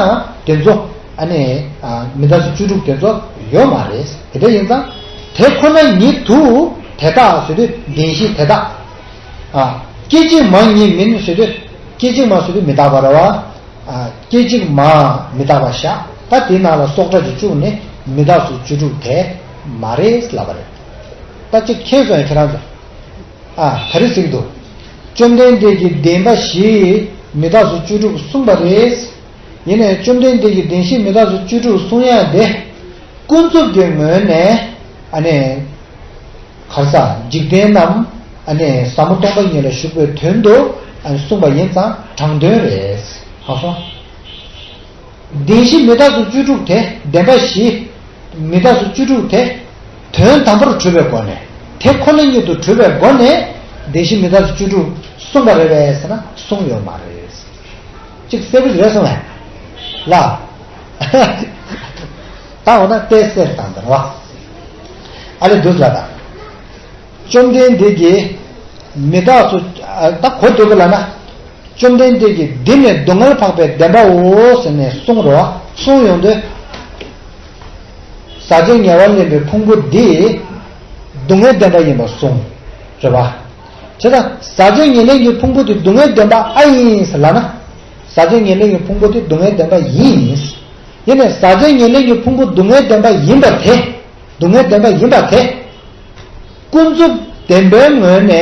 དེ་ཚོ་ཨ་ནི། ཨ། མི་རྟག་སོགས་བཅུ་དྲུག་དེ་ཚོ་ཡོད་མ་རེད། དེ་འདྲ་ཡིན་ཙང་། དེ་ཁོ་ན་ཉིད་དུ་དེ་དག་ཟེར་དུས་བདེན་བཞི་དེ་དག་ཨ། སྐད་ཅིག་མ་ཉིད་མིན་ཟེར་དུས། སྐད་ཅིག་མ་ཟེར་དུས་མི་རྟག་པ་རེད་བ། ཨ། སྐད་ཅིག་མ་མི་རྟག་པ་བཞག་ད་དེའི་ནང་ལ་སྲོག་ཁྲ་ཅིག་བཅུག་ནས་མི་རྟག་སོགས་བཅུ་དྲུག་དེ་མ་རེད་ལབ་པ་རེད། ད་ཅིག་མཁྱེན་སོང་ཡ་ཁྱེད་རང་ཚོ། ཨ། ག་རེ་ཟེར་གྱི་འདུག་བཅོམ་ལྡན་འདས་ཀྱིས་བདེན་པ་བཞི་མི་རྟག་སོགས་བཅུ་དྲུག་གསུངས་པ་རེད། ཡིན་ནའི་བཅོམ་ལྡན་འདས་ཀྱིས་བདེན་བཞི་མི་རྟག་སོགས་བཅུ་དྲུག་གསུང་ཡ་དེ། ཀུན་རྫོབ་ཀྱི་ངོས་ནས། ཨ་ནི། ག་རེ་ཟ། འཇིག་རྟེན་རྣམས་ཨ་ནི་ཟབ་མོ་སྟོང་པ་ཉིད་ལ་ཞུགས་པའི་དོན་དུ་ཨ་ནི་གསུངས་པ་ཡིན་ཙང་དྲང་དོན་རེད། ཧ་སོང་། བདེན་བཞི་མི་རྟག་སོགས་བཅུ་དྲུག་དེ་བདེན་པ་བཞི་མི་རྟག་སོགས་བཅུ་དྲུག་དེ་དོན་དམ་པར་གྲུབ་པའི་སྒོ་ནས་དེ་ཁོ་ན་ཉིད་དུ་གྲུབ་པའི་སྒོ་ནས་བདེན་བཞི་མི་རྟག་སོགས་བཅུ་དྲུག་གསུངས་པ་རེད་པས་ཟེར་ན་གསུངས་ཡོད་མ་རེད། གཅིག་གསལ་པོ་རེད་སོང་ངས། ལ། ད་འོ་ན་དཔེ་གསལ་བཏང་དང་བ། ཨ་ལེ་འདུག་ལ་དང་། བཅོམ་ལྡན་འདས་ཀྱིས་མི་རྟག་སོགས་ད་གོ་འདུག་གི་ལ་ན། བཅོམ་ལྡན་འདས་ཀྱིས་འདི་ནི་སྡུག་བསྔལ་འཕགས་པའི་བདེན་པའོ་ཟེར་ནས་གསུངས་རོ། གསུངས་ཡོང་དུས། ཟག་བཅས་ཉེ་བར་ལེན་པའི་ཕུང་པོ་འདི། སྡུག་བསྔལ་བདེན་པ་ཡིན་པར་གསུངས། རེད་པ། བྱས་ཙང་ཟག་བཅས་ཉེར་ལེན་གྱི་ཕུང་པོ་དེ་སྡུག་བསྔལ་བདེན་པ་ཨ་ཡིན་ཟེར་ལབ་ན། ཟག་བཅས་ཉེར་ལེན་གྱི་ཕུང་པོ་དེ་སྡུག་བསྔལ་བདེན་པ་ཡིན། ཡིན་ནའི་ཟག་བཅས་ཉེར་ལེན་གྱི་ཕུང་པོ་སྡུག་བསྔལ་བདེན་པ་ཡིན་པ་དེ། སྡུག་བསྔལ་བདེན་པ་ཡིན་པ་དེ། ཀུན་རྫོབ་བདེན་པའི་ངོས་ནས་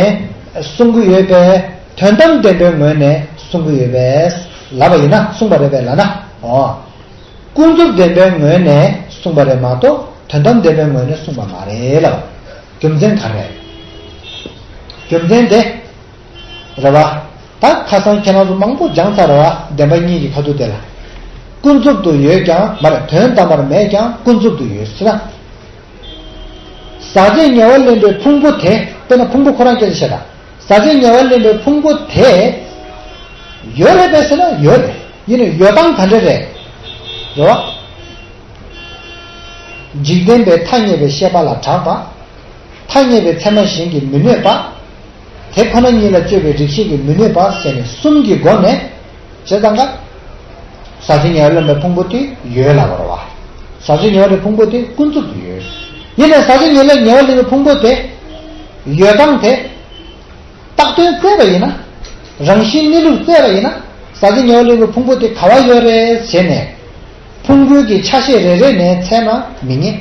གསུང་གི་ཡོད་པས། དོན་དམ་བདེན་པའི་ངོས་ནས་གསུང་གི་ཡོད་པས། ལབ་པ་ཡིན་ན་གསུངས་པ་རེད་པས་ལབ་ན། འོ། ཀུན་རྫོབ་བདེན་པའི་ངོས་ནས་གསུངས་པ་རེད་མ་གཏོགས་དོན་དམ་བདེན་པའི་ངོས་ནས་གསུངས་པ་མ་རེད་ལབ། རྒྱུ་མཚན་ག་རེ་རེད། རྒྱུ་མཚན་དེ། རེད་བ། ད་ཁ་སང་ཁྱེད་རང་ཚོ་མང་པོ་སྦྱངས་ཚར་རེད་བ། བདེན་པ་གཉིས་ཀྱི་ཁ་ཐུག་དེ་ལ། ཀུན་རྫོབ་ཏུ་ཡོད་ཀྱང་མ་རེད། དོན་དམ་པར་མེད་ཀྱང་ཀུན་རྫོབ་ཏུ་ཡོད་ཟེར་ན། ཟག་བཅས་ཉེ་བར་ལེན་པའི་ཕུང་པོ་དེ། དཔེར་ན་ཕུང་པོ་ཁོ་རང་སྐད་ཆ་བཤད་ད། ཟག་བཅས་ཉེ་བར་ལེན་པའི་ཕུང་པོ་དེ། ཡོད་རེད་པས་ཟེར་ན་ཡོད་རེད། ཡིན་ནའི་ཡོད་སྟངས་ག་འདྲ་རེད། རེད་བ། འཇིག་རྟེན་པའི་ཐ་སྙད་པའི་ཤེས་པ་ལ་གྲགས་པ། ཐ་སྙད་པའི་ཚད་མ་གཞན་གྱིས་མི་གནོད་པ། དེ་ཁོ་ན་ཉིད་ལ་དཔྱོད་པའི་རིགས་ཤེས་ཀྱིས་མི་གནོད་པ་ཟེར་ནས་གསུམ་གྱི་སྒོ་ནས། བྱས་ཙང་ཀ། ཟག་བཅས་ཉེ་བར་ལེན་པའི་ཕུང་པོ་དེ་ཡོད་ལབ་པ་རེད་བ། ཟག་བཅས་ཉེ་བར་ལེན་ཕུང་པོ་དེ་ཀུན་རྫོབ་ཏུ་ཡོད། ཡིན་ནའི་ཟག་བཅས་ཉེ་བར་ཉེ་བར་ལེན་པའི་ཕུང་པོ་དེ། ཡོད་སྟངས་དེ། བཏགས་དོན་བཙལ་བ་ཡིན་ན། རང་བཞིན་གནས་ལུགས་བཙལ་བ་ཡིན་ན། ཟག་བཅས་ཉེ་བར་ལེན་པའི་ཕུང་པོ་དེ་ག་བ་ཡོད་རེད་ཟེར་ནས། ཕུང་པོའི་གི་ཆ་ཤས་རེ་རེ་ནས་བཙལ་ན་མི་རྙེད།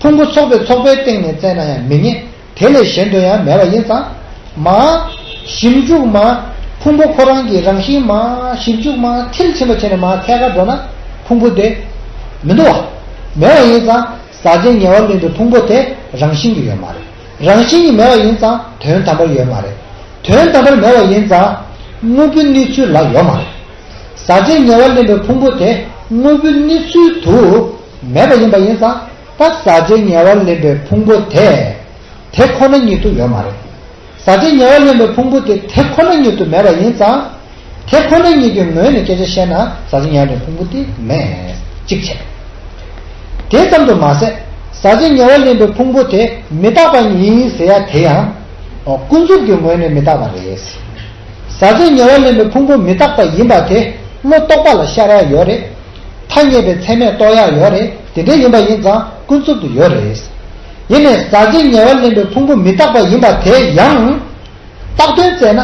ཕུང་པོ་ཚོགས་པའི་ཚོགས་པའི་སྟེང་ནས་བཙལ་ན་ཡང་མི་རྙེད། དེ་ལས་གཞན་དུ་ཡང་མེད་པ་ཡིན་ཙང་། མ། ཞིབ་འཇུག་མ། ཕུང་པོ་ཁོ་རང་གི་རང་བཞིན་མ། ཞིབ་འཇུག་མ་མཐིལ་ཕྱིན་པ་བྱས་ནས་མ་འཚོལ་ག་འགྲོ་ན། ཕུང་པོ་དེ། མི་འདུག་བ། མེད་པ་ཡིན་ཙང་། ཟག་བཅས་ཉེ་བར་ལེན་པའི་ཕུང་པོ་དེ་རང་བཞིན་གྱིས་ཡོད་མ་རེད། རང་བཞིན་གྱིས་མེད་པ་ཡིན་ཙང་དོན་དམ་པར་ཡོད་མ་རེད། དོན་དམ་པར་མེད་པ་ཡིན་ཙང་། དངོས་པོའི་གནས་ཚུལ་ལ་ཡོད་མ་རེད། ཟག་བཅས་ཉེ་བར་ལེན་པའི་ཕུང་པོ་དེ་དངོས་པོའི་གནས་ཚུལ་དུ་མེད་པ་ཡིན་པ་ཡིན་ཙང་། ད་ཟག་བཅས་ཉེ་བར་ལེན་པའི་ཕུང་པོ་དེ། དེ་ཁོ་ན་ཉིད་དུ་ཡོད་མ་རེད། ཟག་བཅས་ཉེ་བར་ལེན་པའི་ཕུང་པོ་དེ་དེ་ཁོ་ན་ཉིད་དུ་མེད་པ་ཡིན་ཙང་། དེ་ཁོ་ན་ཉིད་ཀྱི་ངོས་ནས་སྐད་ཆ་བཤད་ན་ཟག་བཅས་ཉེ་བར་ལེན་ཕུང་པོ་དེ་མེད། གཅིག་བྱས། དེ་ཙམ་དུ་མ་ཟད། ཟག་བཅས་ཉེ་བར་ལེན་པའི་ཕུང་པོ་དེ་མི་རྟག་པ་ཡིན་ཟེར་ཡ་དེ་ཡང་། ཨོ། ཀུན་རྫོབ་ཀྱི་ངོས་ནས་མི་རྟག་པ་རེད། ཟག་བཅས་ཉེ་བར་ལེན་པའི་ཕུང་པོ་མི་རྟག་པ་ཡིན་པ་དེ་བློ་རྟོག་པ་ལ་ཤར་ཡ་ཡོད་རེད། ཐ་སྙད་པའི་ཚད་མས་རྟོགས་ཡ་ཡོད་རེད། དེ་འདྲ་ཡིན་པ་ཡིན་ཙང་ཀུན་རྫོབ་ཏུ་ཡོད་རེད། ཡིན་ནའི་ཟག་བཅས་ཉེ་བར་ལེན་པའི་ཕུང་པོ་མི་རྟག་པ་ཡིན་པ་དེ་ཡང་། བཏགས་དོན་བཙལ་ན།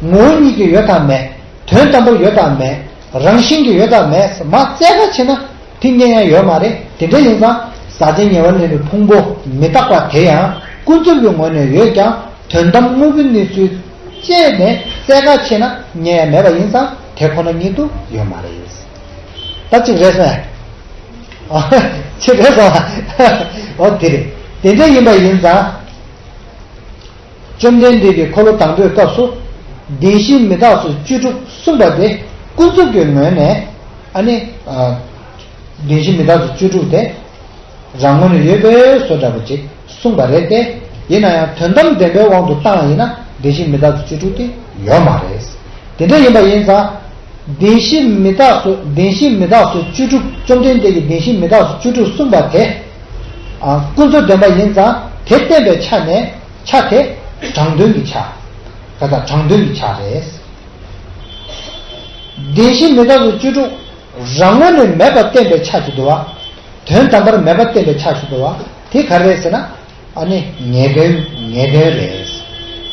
ངོ་བོ་ཉིད་ཀྱིས་ཡོད་དམ་མེད། དོན་དམ་པར་ཡོད་དམ་མེད། རང་བཞིན་གྱིས་ཡོད་དམ་མེད་མ་བཙལ་ག་ཕྱིན་ན་དེ་རྙེད་ཡ་ཡོད་མ་རེད། དེ་འདྲ་ཡིན་ཙང་ཟག་བཅས་ཉེ་བར་ལེན་པའི་ཕུང་པོ་མི་རྟག་པ་དེ་ཡང་ཀུན་རྫོབ་ཀྱི་ངོས་ནས་ཡོད་ཀྱང་དོན་དམ་དངོས་པོའི་གནས་ཚུལ་དཔྱད་ནས་བཙལ་ག་ཕྱིན་ན་རྙེད་ཡ་མེད་པ་ཡིན་ཙང་དེ་ཁོ་ན་ཉིད་དུ་ཡོད་མ་རེད། ད་གཅིག་རེད་སོང་། ཨ། གཅིག་རེད་སོང་། འོ་དེ་རེད། དེ་འདྲ་ཡིན་པ་ཡིན་ཙང་། བཅོམ་ལྡན་འདས་ཀྱིས་འཁོར་ལོ་དང་པོའི་སྐབས་སུ། བདེན་བཞི་མི་རྟག་སོགས་བཅུ་དྲུག་གསུངས་པ་དེ་ཀུན་རྫོབ་ཀྱི་ངོས་ནས། ཨ་ནི། ཨ། བདེན་བཞི་མི་རྟག་སོགས་བཅུ་དྲུག་དེ། རང་ངོས་ནས་ཡོད་པའི་བཟོ་འདྲ་པོ་ཅིག་གསུངས་པ་རེད་དེ། ཡིན་ན་ཡང་དོན་དམ་བདེན་པའི་དབང་དུ་བཏང་བ་ཡིན་ན་བདེན་བཞི་མི་རྟག་སོགས་བཅུ་དྲུག་དེ་ཡོད་མ་རེད། དེ་འདྲ་ཡིན་པ་ཡིན་ཙང་། བདེན་བཞི་མི་རྟག་སོགས། བདེན་བཞི་མི་རྟག་སོགས་བཅུ་དྲུག་བཅོམ་ལྡན་འདས་ཀྱིས་བདེན་བཞི་མི་རྟག་སོགས་བཅུ་དྲུག་གསུངས་པ་དེ། ཨ། ཀུན་རྫོབ་བདེན་པ་ཡིན་ཙང་དེ་བསྟན་པའི་ཆ་ནས། ཆ་དེ་དྲང་དོན་གྱི་ཆ། ག་ད་དྲང་དོན་གྱི་ཆ་རེད། བདེན་བཞི་མི་རྟག་སོགས་བཅུ་དྲུག་རང་ངོས་ནས་མེད་པ་བསྟན་པའི་ཆ་ཅིག་འདུག་བ། དོན་དམ་པར་མེད་པ་བསྟན་པའི་ཆ་ཅིག་འདུག་བ། དེ་ག་རེ་རེད་ཟེར་ན། ཨ་ནི་ངེས་དོན། ངེས་དོན་རེད།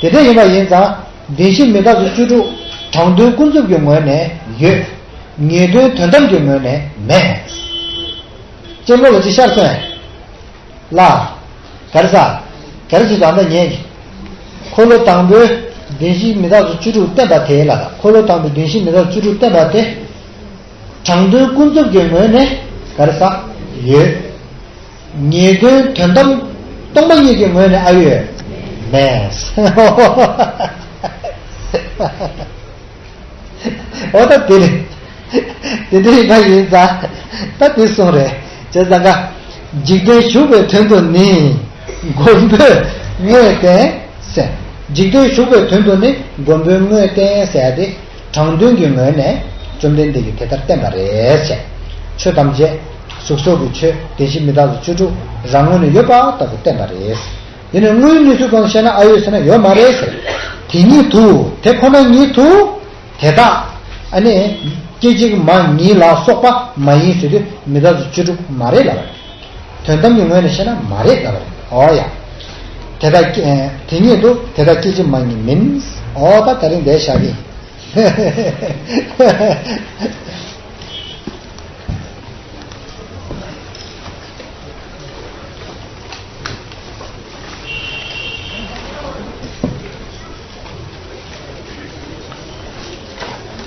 དེ་འདྲ་ཡིན་པ་ཡིན་ཙང་བདེན་བཞི་མི་རྟག་སོགས་བཅུ་དྲུག་དྲང་དོན་ཀུན་རྫོབ་ཀྱི་ངོས་ནས་ཡོད། ངེས་དོན་དོན་དམ་གྱི་ངོས་ནས་མེད། གཅེན་པོ་ལ་ཅི་ཤར་སོང་། ལ། ག་རེ་ཟ། ག་རེ་ཟེར་དང་ད་ཉན་གྱི། འཁོར་ལོ་དང་པོའི་བདེན་བཞི་མི་རྟག་སོགས་བཅུ་དྲུག་བསྟན་པ་དེ་ལ། འཁོར་ལོ་དང་པོའི་བདེན་བཞི་མི་རྟག་སོགས་བཅུ་དྲུག་བསྟན་པ་དེ། དྲང་དོན་ཀུན་རྫོབ་ཀྱི་ངོས་ནས་ག་རེ་ཟ། ཡོད། ངེས་དོན་དོན་དམ་སྟོང་པ་ཉིད་ཀྱི་ངོས་ནས་ཨ་ཡོད། མེད། འོ་ད་དེ་རེད། དེ་འདྲ་ཡིན་པ་ཡིན་ཙང་ད་དེ་གསུངས་རེད། བྱས་ཙང་ཀ། འཇིག་རྟེན་ཞུགས་པའི་དོན་དུ་ནི། མགོན་པོས་དངོས་བསྟན་ཟེར། འཇིག་རྟེན་ཞུགས་པའི་དོན་དུ་ནི་མགོན་པོས་དངོས་བསྟན་ཟེར་ཡ་དེ་དྲང་དོན་གྱི་ངོས་ནས་བཅོམ་ལྡན་འདས་ཀྱིས་དེ་ལྟར་བསྟན་པ་རེད་ཟེར། ཆོས་ཐམས་ཅད་གཟུགས་སོགས་ཀྱི་ཆོས་བདེན་བཞི་མི་རྟག་སོགས་བཅུ་དྲུག་རང་ངོས་ནས་ཡོད་པ་ལྟ་བུ་བསྟན་པ་རེད། ཡིན་ནའི་དངོས་ཡོད་གནས་ཚུལ་སྒང་བཤད་ན་ཨ་ཡོད་ཟེར་ན་ཡོད་མ་རེད་ཟེར། དེ་ཉིད་དུ། དེ་ཁོ་ན་ཉིད་དུ། དེ་དག་ཨ་ནི། སྐད་ཅིག་མ་ཉིད་ལ་སོགས་པ་མ་ཡིན་ཟེར་དུས་མི་རྟག་སོགས་བཅུ་དྲུག་མ་རེད་ལབ་པ་རེད། དོན་དམ་གྱི་ངོས་ནས་བཤད་ན་མ་རེད་ལབ་པ་རེད། འོ་ཡ། དེ་དག་སྐྱེ་དེ་ཉིད་དུ་དེ་དག་སྐྱེ་འཆི་མ་ཉིད་མིན། འོ་ད་དེ་རིང་འདིར་བཞག་གི།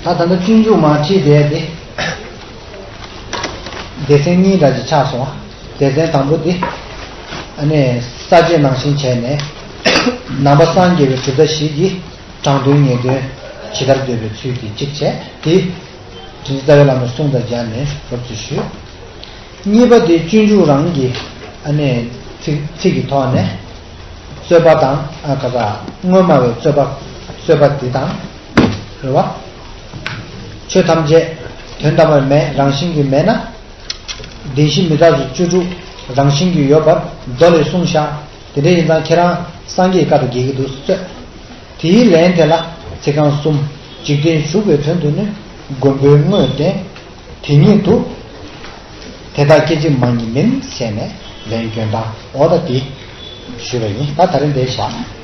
ད་ད་ལྟ་སྤྱོད་འཇུག་མར་ཁྲིད་བསྡད་དེ། སྡེ་ཚན་གཉིས་འདྲ་ཅིག་ཆགས་སོང་བ། སྡེ་ཚན་དང་པོ་འདི། ཨ་ནི་ས་བཅད་ནང་བཞིན་བྱས་ནས། ནང་པ་སངས་རྒྱས་པའི་གྲུབ་མཐའ་བཞི་གི་དྲང་དོན་ངེས་དོན་ཇི་ལྟར་འདོད་པའི་ཚུལ་དེ་གཅིག་བྱས་ཏེ། དྲིན་ཅན་རྩ་བའི་བླ་མའི་གསུང་དང་སྦྱར་ནས་རོབ་ཙམ་ཞུས། གཉིས་པ་དེ་སྤྱོད་འཇུག་རང་གི་ཨ་ནི་ཚིག་ཚིག་གི་ཐོག་ནས་རྩོད་པ་དང་ཨ་ག་ས་དངོས་སྨྲ་བའི་རྩོད་པ་རྩོད་པ་འདི་དང་རེད་བ། ཆོས་ཐམས་ཅད་དོན་དམ་པར་མེད་རང་བཞིན་གྱིས་མེད་ན། བདེན་བཞི་མི་རྟག་སོགས་བཅུ་དྲུག་རང་བཞིན་གྱིས་ཡོད་པར་མདོ་ལས་གསུངས་བཞག་དེ་འདྲ་ཡིན་ཙང་ཁྱེད་རང་སངས་རྒྱས་བཀའ་དང་འགལ་གྱི་འདུག་རྩོད། དེའི་ལན་དེ་ལ་ཚིག་རྐང་གསུམ། འཇིག་རྟེན་ཞུགས་པའི་དོན་དུ་ནི། མགོན་པོའི་དངོས་བསྟན་དེ་ཉིད་དུ། དེ་དག་སྐད་ཅིག་མ་ཉིད་མིན་ཟེར་ནས་ལན་སྐྱོན་དང་འོ་ད་དེ་ཞུས་པ་ཡིན། ད་ད་རིང་འདིར་བཞག